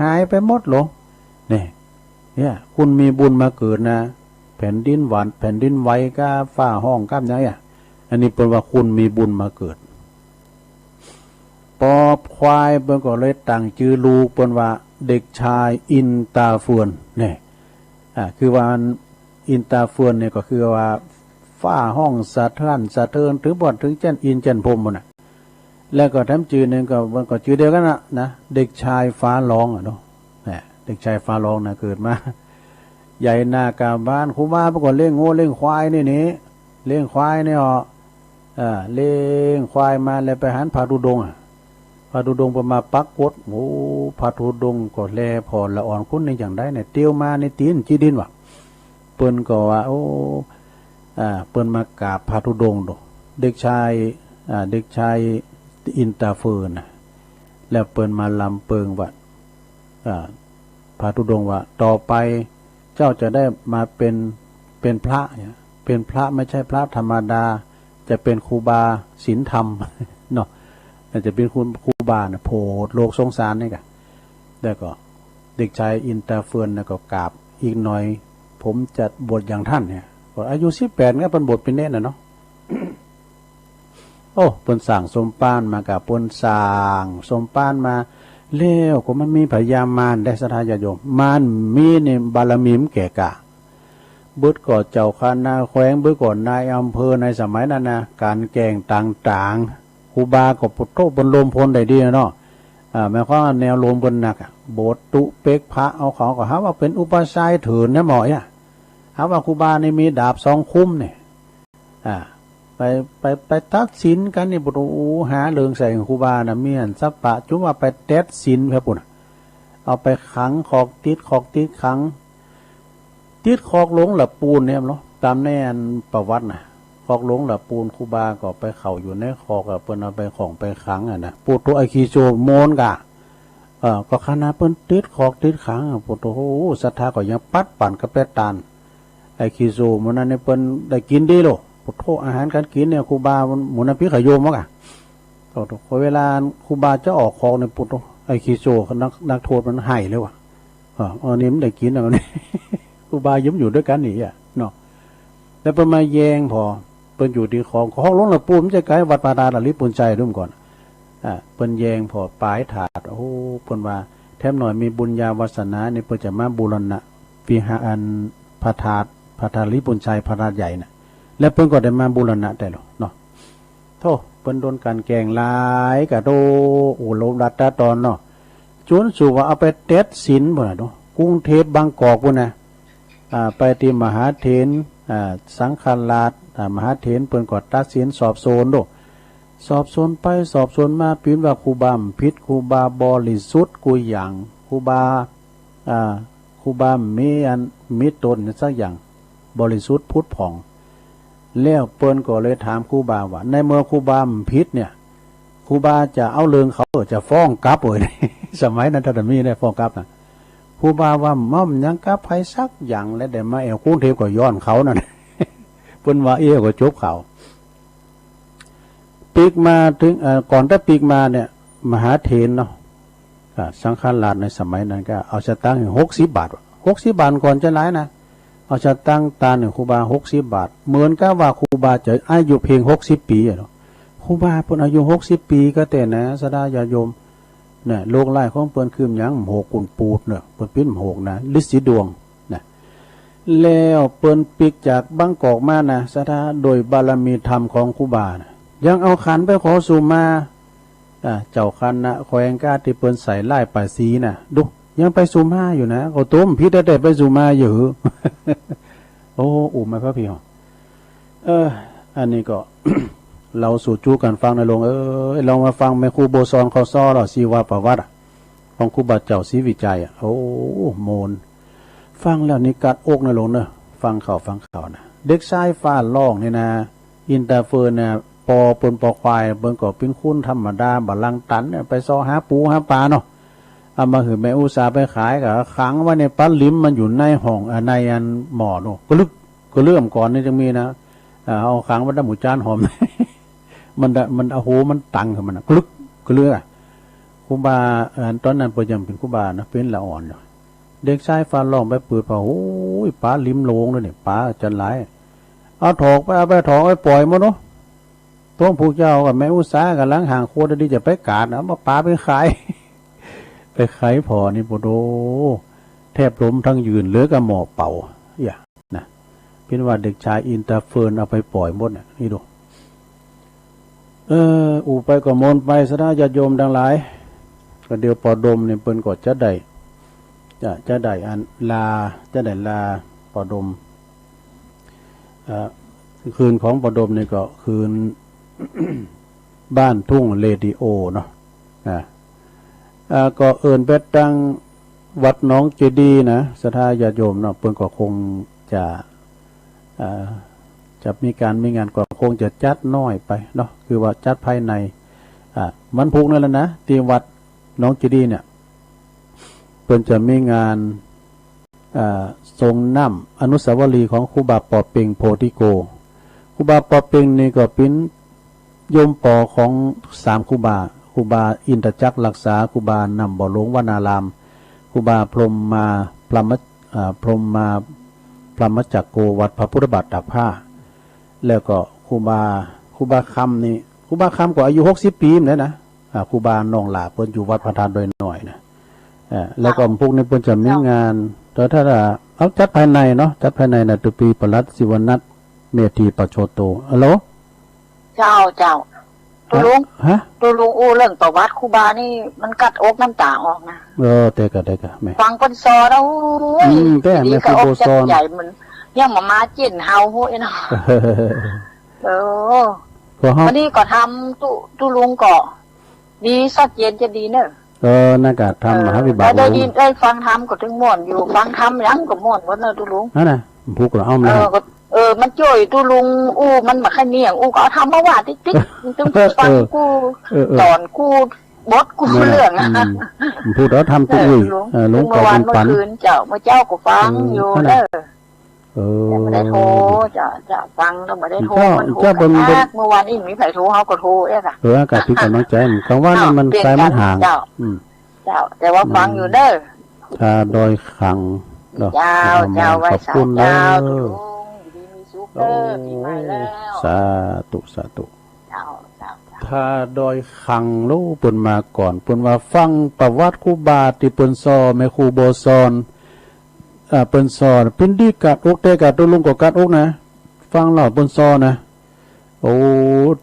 หายไปหมดลง เนี่ย เนี่ย คนมีบุญมาเกิดนะ แผ่นดินหวั่น แผ่นดินไหวก้า ฟ้าฮ้องก้า อย่างเนี้ย อันนี้เปิ้นว่าคนมีบุญมาเกิด ป้อควายเปิ้นก็เลยตั้งจื้อลูกเปิ้นว่าเด็กชายอินตาเฟือน เนี่ย อ่า คือว่าอินตาเฟือนเนี่ยก็คือว่าฟ้าฮ้องสะท้านสะเทือน ตึงบ่อนตึงจั๊นอินจั๊นพรหมปู้นน่ะ แล้วก็แถมจื้อนึ่งก็ มันก็จื้อเดียวกั๋นน่ะนะ เด็กชายฟ้าร้องอะเนาะ แหม เด็กชายฟ้าร้องน่ะเกิดมา ใหญ่หน้ากล้าบ้าน ครูบาเปิ้นก็เลี้ยงงัวเลี้ยงควายนี่นี่ เลี้ยงควายนี่อ่ะ อ่า เลี้ยงควายมาแล้วไปหันพระธุดงค์อะ พระธุดงค์เปิ้นมาปรากฏ โอ้ พระธุดงค์ก็แลผ่อละอ่อน คนนี้อย่างใดเนี่ย เตียวมาในตี๋นจี้ดินวะ เปิ้นก็ว่า โอ้ อ่า เปิ้นมากราบพระธุดงค์ดู เด็กชาย อ่า เด็กชายอินตาเฟือนน่ะ แล้วเปิ้นมาลำเปิงว่า อ่า พระธุดงค์ว่า ต่อไปเจ้าจะได้มาเป็น เป็นพระเนี่ย เป็นพระไม่ใช่พระธรรมดา จะเป็นครูบาศีลธรรม เนาะ จะเป็นครู ครูบาน่ะ โผดโลกสงสารนี่กะ แล้วก็เด็กชายอินตาเฟือนน่ะก็กราบ อีกหน่อยผมจะบวชอย่างท่านเนี่ย ก็อายุสิบแปดไง เปิ้นบวชเป๋นเณรน่ะเนาะ โอ้ เปิ้นสร้างสมภารมาก่ะ เปิ้นสร้างสมภารมา แล้วก็มันมีพญามารได้ ศรัทธาญาติโยม มารมีนี่บารมีมันแก่กล้า เปิ้นก็เจ้าคณะแขวง เปิ้นก็นายอำเภอในสมัยนั้นนะ ก๋านแกล้งต่างๆ ครูบาก็ปุโตะเปิ้นลมพลได้ดีเนาะ อ่า หมายความว่าแนวลมเปิ้นนักอะ บวชตุ๊เป๊กพระ เอาเขาก็หาว่าเป๋นอุปชฌาย์เถินนะหมออะ หาว่าครูบานี่มีดาบสองคมเนี่ย อ่า ไป ไป ไปตัดสินกั๋นนี่ ปุโตะ โอ้ หาเริงใส่ครูบาน่ะ มีอันสัปปะ จุว่าไปตัดสินแค่ปุ้นน่ะ เอาไปขังคอก ติดคอกติดขัง ติดคอกหลงละปูนเนี่ยเนาะ ต๋ามในอันประวัติน่ะ คอกหลวงละปูน ครูบาก็ไปเข้าอยู่ในคอกอะ เปิ้นเอาไปข้องไปขังอะนะ ปุโธ ไอ้ขี้โจ้โมนก่ะ เออ ก็ขนาดเปิ้นติดคอกติดขังอะ ปุโธ โอ้โห ศรัทธาก็ยังปัดป๋านกะแปะตาน ไอ้ขี้โจ้หมู่นั้นเนี่ยเปิ้นได้กิ๋นดีโล ปุโธ อาหารก๋านกิ๋นเนี่ย ครูบาหมู่นั้นปี้เขาโยมบ่ก่ะ โอ้โธ เวลาครูบาจะออกคอกเนี่ย ปุโธ ไอ้ขี้โจ้นัก นักโทษมันไห้เลยว่ะ เออ อันนี้มันได้กิ๋นอะ อันนี้ ครูบายังอยู่ตวยกั๋นนี่อะเนาะ แล้วเปิ้นมาแยงผอ เปิ้นอยู่ตี้คอก คอกหลวงละปูน มันจะไก๋วัดพระธาตุหลวงปู่ชัยดุ้มก่อน อ่า เปิ้นแยงผอป๋ายถาด โอ้ เปิ้นว่า แถมหน่อยมีบุญญาวาสนานี่ เปิ้นจะมาบูรณะวิหาร อันพระธาตุ พระธาตุหลวงปู่ชัย พระธาตุใหญ่น่ะ แล้วเปิ้นก็ได้มาบูรณะแต๊โลเนาะ โธ่ เปิ้นโดนกลั่นแกล้งหลายก่ะ โธ่ โอ้ โหดร้ายต๋าต๋อนเนาะ จ๋นสู่ว่าเอาไปตัดสินปู้นน่ะ โธ่ กรุงเทพฯ บางกอกปู้นน่ะ อ่า ไปตี้มหาเถร อ่า สังฆราช อ่า มหาเถรเปิ้นก็ตัดสินสอบสวนโธ่ สอบสวนไปสอบสวนมา ปิ้นว่าครูบาบ่ผิด ครูบาบริสุทธิ์กู้อย่าง ครูบา อ่า ครูบาบ่มีอัน บ่มีต๋นสักอย่าง บริสุทธิ์ผุดผ่อง แล้วเปิ้นก็เลยถามครูบาว่า ในเมื่อครูบาบ่ผิดเนี่ย ครูบาจะเอาเรื่องเขา จะฟ้องกลับเหรอ สมัยนั้นถ้าจะมีได้ฟ้องกลับน่ะ ครูบาว่า บ่มีหยังกับใผสักอย่าง แล้วได้มาแอ่วกรุงเทพฯ ก็ย้อนเขานั่น เปิ้นว่าเอ้ ก็จบข่าว ปิ๊กมาเถิง เอ่อ ก่อนจะปิ๊กมาเนี่ย มหาเถรเนาะ อ่า สังฆราชในสมัยนั้นก็เอาสตางค์หกสิบบาท หกสิบบาทก่อนจะหลายนะ เอาสตางค์ตานหื้อครูบาหกสิบบาท เหมือนกับว่าครูบาจะอายุเพียงหกสิบปี๋อะเนาะ ครูบาเปิ้นอายุหกสิบปี๋ก็แต๊นะ ศรัทธาญาติโยม น่ะ โรคร้ายของเปิ้นคือหยัง หมากกุนปูดเนาะ เปิ้นปิ้นหมากนะ ฤๅษีดวงนะ แล้วเปิ้นปิ๊กจากบางกอกมานะ ศรัทธา โดยบารมีธรรมของครูบานะ ยังเอาขันไปขอสุมา อ่า เจ้าคณะแขวงก้าตี้เปิ้นใส่ร้ายป้ายสีน่ะ ดู ยังไปสุมาอยู่นะ ก็โตบ่ผิดแต๊ๆ ไปสุมาอยู่ โอ้ อุ๋มมาพระพี่หรอ เออ อันนี้ก็ เล่าสู่จู๊กั๋นฟังนะโลงเอ้ย ลองมาฟังแม่ครูบัวซอนเขาซ้อเล่าชีวประวัติอะ ของครูบาเจ้าศรีวิชัยอะ โอ้ โมน ฟังแล้วนี่กัดอกนะโลงเนาะ ฟังเขา ฟังเขานะ เด็กชายฟ้าร้องนี่นะ อินตาเฟินน่ะ ปอเปิ้นปอควาย เปิ้นก็เป๋นคนธรรมดา บ่ลังตันเนี่ย ไปเซาะหาปูหาป๋าเนาะ เอามาหื้อแม่อุสาไปขาย ก็ขังไว้ในป๋าลิม มันอยู่ในห้อง อ่า ในอันหม้อโน่น กะลึก กะเลื่อมก่อนนี่จึงมีนะ อ่า เอาขังไว้ต๋ามหมู่จานหอม มันดะ มัน โอ้โห มันตังของมันน่ะ กะลึก กะเลื่อ ครูบา เอ่อ ต๋อนนั้นเปิ้นยังเป๋นครูบานะ เป๋นละอ่อนอยู่ เด็กชายฟ้าร้องไปเปิดผ้า โอ้ย ป๋าลิมโลงเลยเนี่ย ป๋าจะหลาย เอาถอกไป เอาไปถอกไปป่อยหมดเนาะ พวกผู้เจ้ากับแม่อุสากั๋นหลังห้างครัวดีจะไปกาด เอามาป๋าไปขาย ไปขายผ่อนี่ โอ้โธ่ แทบล้มทั้งยืน เหลือก็หม้อเป่า อย่า นะ เป๋นว่าเด็กชายอินตาเฟินเอาไปป่อยหมดน่ะ นี่ดู เออ อู้ไปก็มนไป ศรัทธาญาติโยมตังหลาย ก็เดี๋ยวปอดมนี่เปิ้นก็จะได้ จะ จะได้อันลา จะได้ลาปอดม เอ่อ คืนของปอดมนี่ก็คืน บ้านทุ่งเรดิโอเนาะ อ่า อ่า ก็เอิ้นไปตังวัดหนองเจดีย์นะ ศรัทธาญาติโยมเนาะ เปิ้นก็คงจะ อ่า จะมีก๋านมีงานก็คงจะจัดน้อยไปเนาะ คือว่าจัดภายใน อ่า วันพุธนั่นแหละนะ ตี้วัดหนองเจดีย์เนี่ย เปิ้นจะมีงาน อ่า ส่งน้ำอนุสาวรีย์ของครูบาปอเปงโพธิโก ครูบาปอเปงนี่ก็เป๋นโยมปอของสามครูบา ครูบาอินทจักรรักษา ครูบาน้ำบ่อหลวงวนาราม ครูบาพรหมมา พรหม อ่า พรหมมา พรหมจักโก วัดพระพุทธบาทตากผ้า แล้วก็ครูบา ครูบาคำนี่ ครูบาคำก็อายุหกสิบปี๋มาแล้วนะ อ่า ครูบาน้องหล้าเปิ้นอยู่วัดพระธาตุดอยน้อยนะ อ่า แล้วก็พวกนี้เปิ้นจะมีงาน แต่ถ้า เอาจัดภายในเนาะ จัดภายในนะ ตุปีปลัดสิวนัท เมธีปโชโต ฮัลโหล เจ้า เจ้า ตุ๊ลุง ฮะ ตุ๊ลุงอู้เรื่องประวัติครูบานี่มันกัดอกน้ำต๋าออกนะ เออ แต่ก็ แต่ก็ แม่ ฟังเปิ้นซ้อแล้ว โอ้ย อืม แต่ ดี แม่ครู ก็อก บัวซอน ใจ๋ มันยังมา มาเจ๋นเฮา โห้ยเนาะ เออ ก็เฮา วันนี้ก็ทำ ตุ๊ ตุ๊ลุงก็ ดีสักเย็นจะดีเนอะ เออ นั่นก็ทำ เออ มหาวิบาก ได้ ได้ยิน ได้ฟังธรรมก็ถึงม่วนอยู่ ฟังธรรมหยังก็ม่วนหมดเนอะตุ๊ลุง นั่นน่ะ ผูกละอ้อม เอ นะ อ ก็ เอ อ มันจ้วยตุ๊ลุงอู้ มันบ่ใค่เนียงอู้ ก็เอาธรรมะว่าติ๊กๆ มันตึงฟัง เออ กู้ เออ เออ สอนกู้บทกู้ นั่นแหละ เรื่องอะ อืม พูดเอาธรรม เออ ตุ๊ลุง ลุง เออ ลุง เมื่อวาน ก็เป็น เมื่อคืนเจ้า เมื่อเจ๊าก็ฟัง เออ อยู่ นั่นแหละ เด้อ เออ แต่บ่ได้โทร เจ้า เจ้าฟังแล้วบ่ได้โทร เจ้า มันโทร เจ้าเป็น กัก เมื่อวานนี้มีใผโทร เฮาก็โทรเอ๊ะค่ะ เออ ก็เป๋นก๋ำลังใจ๋ กลางวันนี่ อ้าว มัน เป๋น ไกลมันห่าง เจ้า อืม เจ้า แต่ว่าฟังอยู่เด้อ อืม ถ้าดอยขังเนาะ เจ้า เจ้า ขอบคุณ ไหว้สาเจ้า เด้อ ตุ๊ลุง อยู่ดีมีสุขเด้อ โอ้ ปี๋ใหม่แล้ว สาธุ สาธุ เจ้า เจ้า เจ้า ถ้าดอยขังโล เปิ้นมาก่อน เปิ้นว่าฟังประวัติครูบาตี้เปิ้นส่อ แม่ครูบ่สอน อ่า เปิ้นส่อ เปิ้นดีกัดอก แต่กัดตุ๊ลุงก็กัดอกนะ ฟังแล้วเปิ้นส่อนะ โอ้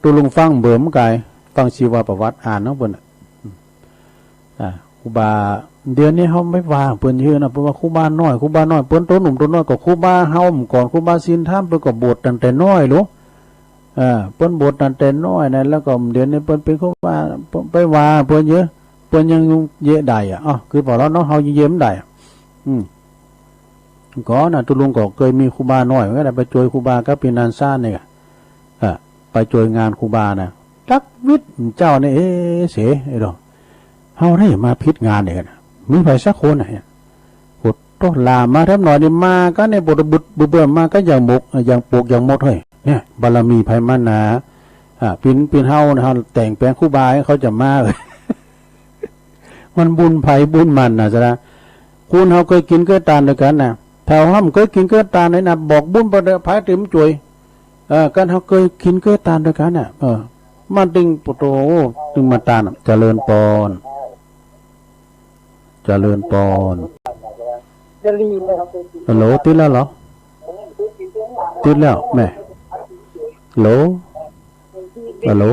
ตุ๊ลุงฟังเบิ่มก๋าย ฟังชีวประวัติ อ่านของเปิ้นน่ะ อืม อ่า ครูบา เดี๋ยวนี้เฮาบ่ว่าเปิ้นเยอะนะ เปิ้นว่าครูบาน้อย ครูบาน้อย เปิ้นโตหนุ่มโตน้อยก็ครูบาเฮาก่อน ครูบาศีลธรรม เปิ้นก็บวชตั้งแต่น้อยลูก อ่า เปิ้นบวชตั้งแต่น้อยนะ แล้วก็เดี๋ยวนี้เปิ้นเป๋นครูบา เปิ้นไปว่าเปิ้นเยอะ เปิ้นยังเยียะได้อะ อ้าว คือปอเฮาเนาะ เฮายังเยียะบ่ได้อะ อืม ก่อนน่ะ ตุ๊ลุงก็เกยมีครูบาน้อย ก็ได้ไปจ้วยครูบากับปี้นันซ่านนี่อะ อ่ะ ไปจ้วยงานครูบานะ จักวิทย์เจ้านี่ เอ๊ะ เส ไอ้ดอก เฮาได้มาผิดงานเนี่ยนะ มีใผสักคนน่ะเนี่ย โหดโต ลามมาแถมหน่อยนี่ มากั๋นเนี่ย บ่ได้บึดบ่เบิ่ม มากั๋นอย่างบก อย่างปวกอย่างมดเฮ้ย เนี่ย บารมีใผมันหนา อ่ะ เป๋น เป๋นเฮานะ เฮาแต่งแป๋งครูบาให้เขาจะมา มันบุญใผบุญมันน่ะ สะนะ คนเฮาเกยกิ๋นเกยตานตวยกั๋นน่ะ ถ้าเฮาบ่เกยกิ๋นเกยตานนี่นะ บอกบุญบ่ได้ ใผตึงจ้วย เออ กั๋นเฮาเกยกิ๋นเกยตานตวยกั๋นน่ะ เออ มันตึง โอ้โต ตึงมาตานน่ะ เจริญปอน เจริญปอน ฮัลโหล ติดแล้วเหรอ ติดแล้วแม่ ฮัลโหล ฮัลโหล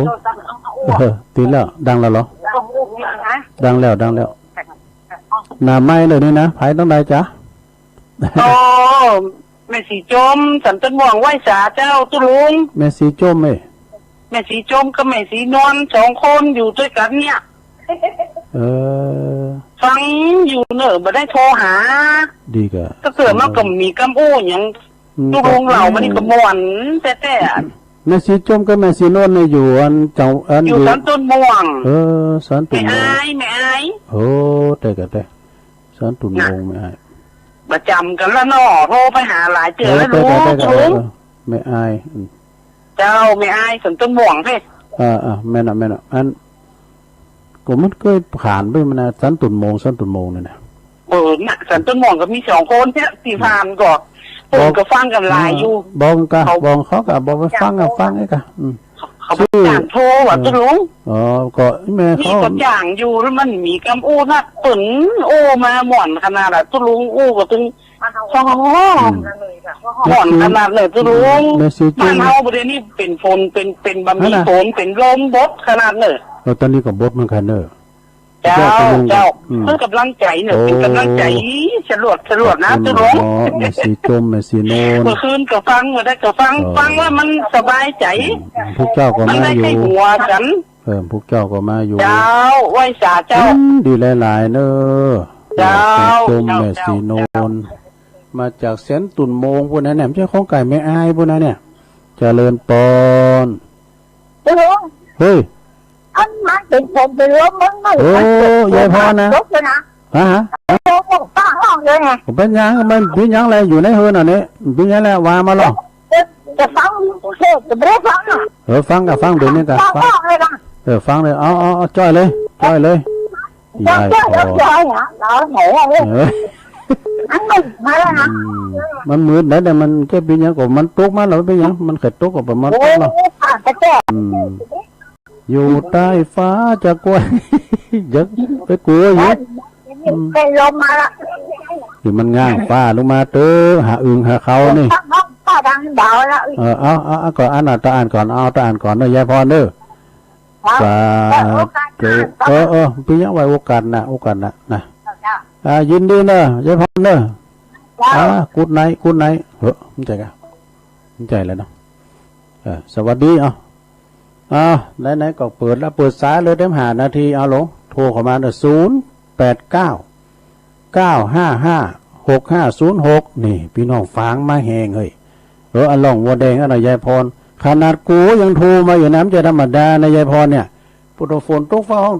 เออ ติดแล้ว ดังแล้วเหรอ ดังแล้ว ดังแล้ว หน้าไมค์เลยนี่นะ ใผตางใดจ๊ะ โอ้ แม่ศรีจม สันต้นม่วง ไหว้สาเจ้าตุ๊ลุง แม่ศรีจมเอ้ย แม่ศรีจมกับแม่ศรีนวล สองคนอยู่ตวยกั๋นเนี่ย เออ ฟังอยู่เน่อ บ่ได้โทรหา ดีก่ะ ก็เกิดมาก็มีกำอู้หยัง อืม ตุ๊ลุงเล่ามานี่ก็ม่วนแต๊ๆ อะ แม่ศรีจมกับแม่ศรีนวลเนี่ยอยู่อันเจ้า อัน อยู่ อยู่สันต้นม่วง เออ สันต้นม่วง แม่อาย แม่อาย โอ้ แต่ก่ะแต่ สันต้นม่วง น่ะ แม่อาย ประจ๋ำกั๋นละเนาะ โทรไปหาหลายเตื้อแล้ว เออ แต่ก่ะ ลูก แต่ก่ะ ตุ๊ลุง เออ แม่อาย อืม เจ้า แม่อาย สันต้นม่วงเพ่ อ่า อ่า แม่นน่ะ แม่นน่ะ อัน ก็มันเกยผ่านไปมานะ สันต้นม่วง สันต้นม่วงเนี่ยนะ เออ น่ะ สันต้นม่วงก็มีสองคนเนี่ย ตี้ผ่านก็ เปิ้นก็ฟังกั๋นหลายอยู่ บอกกั๋น เขา บอกเขาก่ะ บอกไปฟังก่ะ ฟังไอ้ก่ะ อืม เขา ชื่อ จ้างโทรว่ะ เออ ตุ๊ลุง อ๋อ ก็แม่เขา นี่ก็จ้างอยู่ แล้วมันมีกำอู้นะ เปิ้นอู้มาม่วนขนาดอะ ตุ๊ลุงอู้ก็ตึง โอ้โห อืม ม่วนขนาดเลยตุ๊ลุง แม่ศรีจุ้ม บ้านเฮาบ่าเดี่ยวนี้เป๋นฝน เป๋น เป๋นบ่ามี นั่นน่ะ ฝน เป๋นลมบดขนาดเลย เออ ต๋อนนี้ก็บดเหมือนกั๋นเน่อ เจ้า เจ้าตุ๊ลุง เจ้า อืม เปิ้นก๋ำลังใจ๋เน่อ โอ้ เป๋นก๋ำลังใจ๋สลวด สลวดนะ ขอบคุณ ตุ๊ลุง อ๋อ แม่ศรีจุ้ม แม่ศรีนวล เมื่อคืนก็ฟัง เมื่อใดก็ฟัง เออ ฟังแล้วมันสบายใจ๋ อืม พวกเจ้าก็มาอยู่ มันได้ใค่หัวกั๋น เออ พวกเจ้าก็มาอยู่ เจ้า ไหว้สาเจ้า อืม ดีหลายๆ เน่อ เจ้า แม่ศรีจุ้ม เจ้า แม่ศรีนวล เจ้า มาจากสันต้นม่วงปู๊นนะเนี่ย บ่ใจ้ของใก้แม่อายปู๊นนะเนี่ย เจริญปอน ตุ๊ลุง เฮ้ย อันมันเป๋นฝนเป๋นลม มัน มัน โอ้ มันเป๋น ยายพรนะ ตกเลยนะ ฮะ ฮะ โอ้ ฟ้าฮ้องเลยไง เป๋นหยัง มันเป๋นหยังแล อยู่ในเฮือนน่ะเนี่ย เป๋นหยังแล ว่ามาลอ จะ จะฟังเทศน์ จะบ่ได้ฟังอ่ะ เออ ฟังก่ะ ฟังเดี๋ยวนี้ก่ะ ฟ้าฮ้องเลยนะ เออ ฟังเลย เอา เอา เอา จ้อยเลย จ้อยเลย เจ้า ยายพร เจ้า เจ้า เจ้า เจ้า เจ้า เจ้า เออ อันนี้มาแล้วนะ อืม มันมืดแล้ว แต่มันจะเป๋นหยังก็ มันตกมาแล้วเป๋นหยัง มันเกิดตกก็ประมาณ โอ้ ตกแล้ว ผ่านไปแจ้ อืม อยู่ใต้ฟ้าจะกลัว อย่าไปกลัวอยู่ อืม เป๋นลมมาละ นี่มันง้างฟ้าลงมาเต๊อะ หาอึ่งหาเขานี่ ฟ้าดังเบาละ เออ เอา เอา เอาก่อน อ่าน อ่าน ตาอ่านก่อน เอา ตาอ่านก่อนเน่อ ยายพรเน่อ ครับ สาธุ ไว้โอกาสหน้า เออ เออ เป๋นหยัง ไว้โอกาสหน้า โอกาสหน้านะ เจ้า อ่า ยินดีเน่อ ยายพรเน่อ เจ้า อ่า กู๊ดไนท์ กู๊ดไนท์ เฮ้อ บ่ใจ้ก่ะ บ่ใจ้แล้วเนาะ เออ สวัสดี เอา เอา ไหนๆ ก็เปิดแล้ว เปิดสายเลย เต๋มห้านาที เอาลง โทรเข้ามาเน่อ ศูนย์แปดเก้า เก้าห้าห้า หกห้าศูนย์หก นี่ ปี้น้องฝางมาแฮงเฮ้ย เออ อะหล่องบัวแดงอันน่ะ ยายพร ขนาดกูยังโทรมาอยู่นะ มันจะธรรมดานะ ยายพรเนี่ย ปุโตฝนตกฟ้าฮ้อง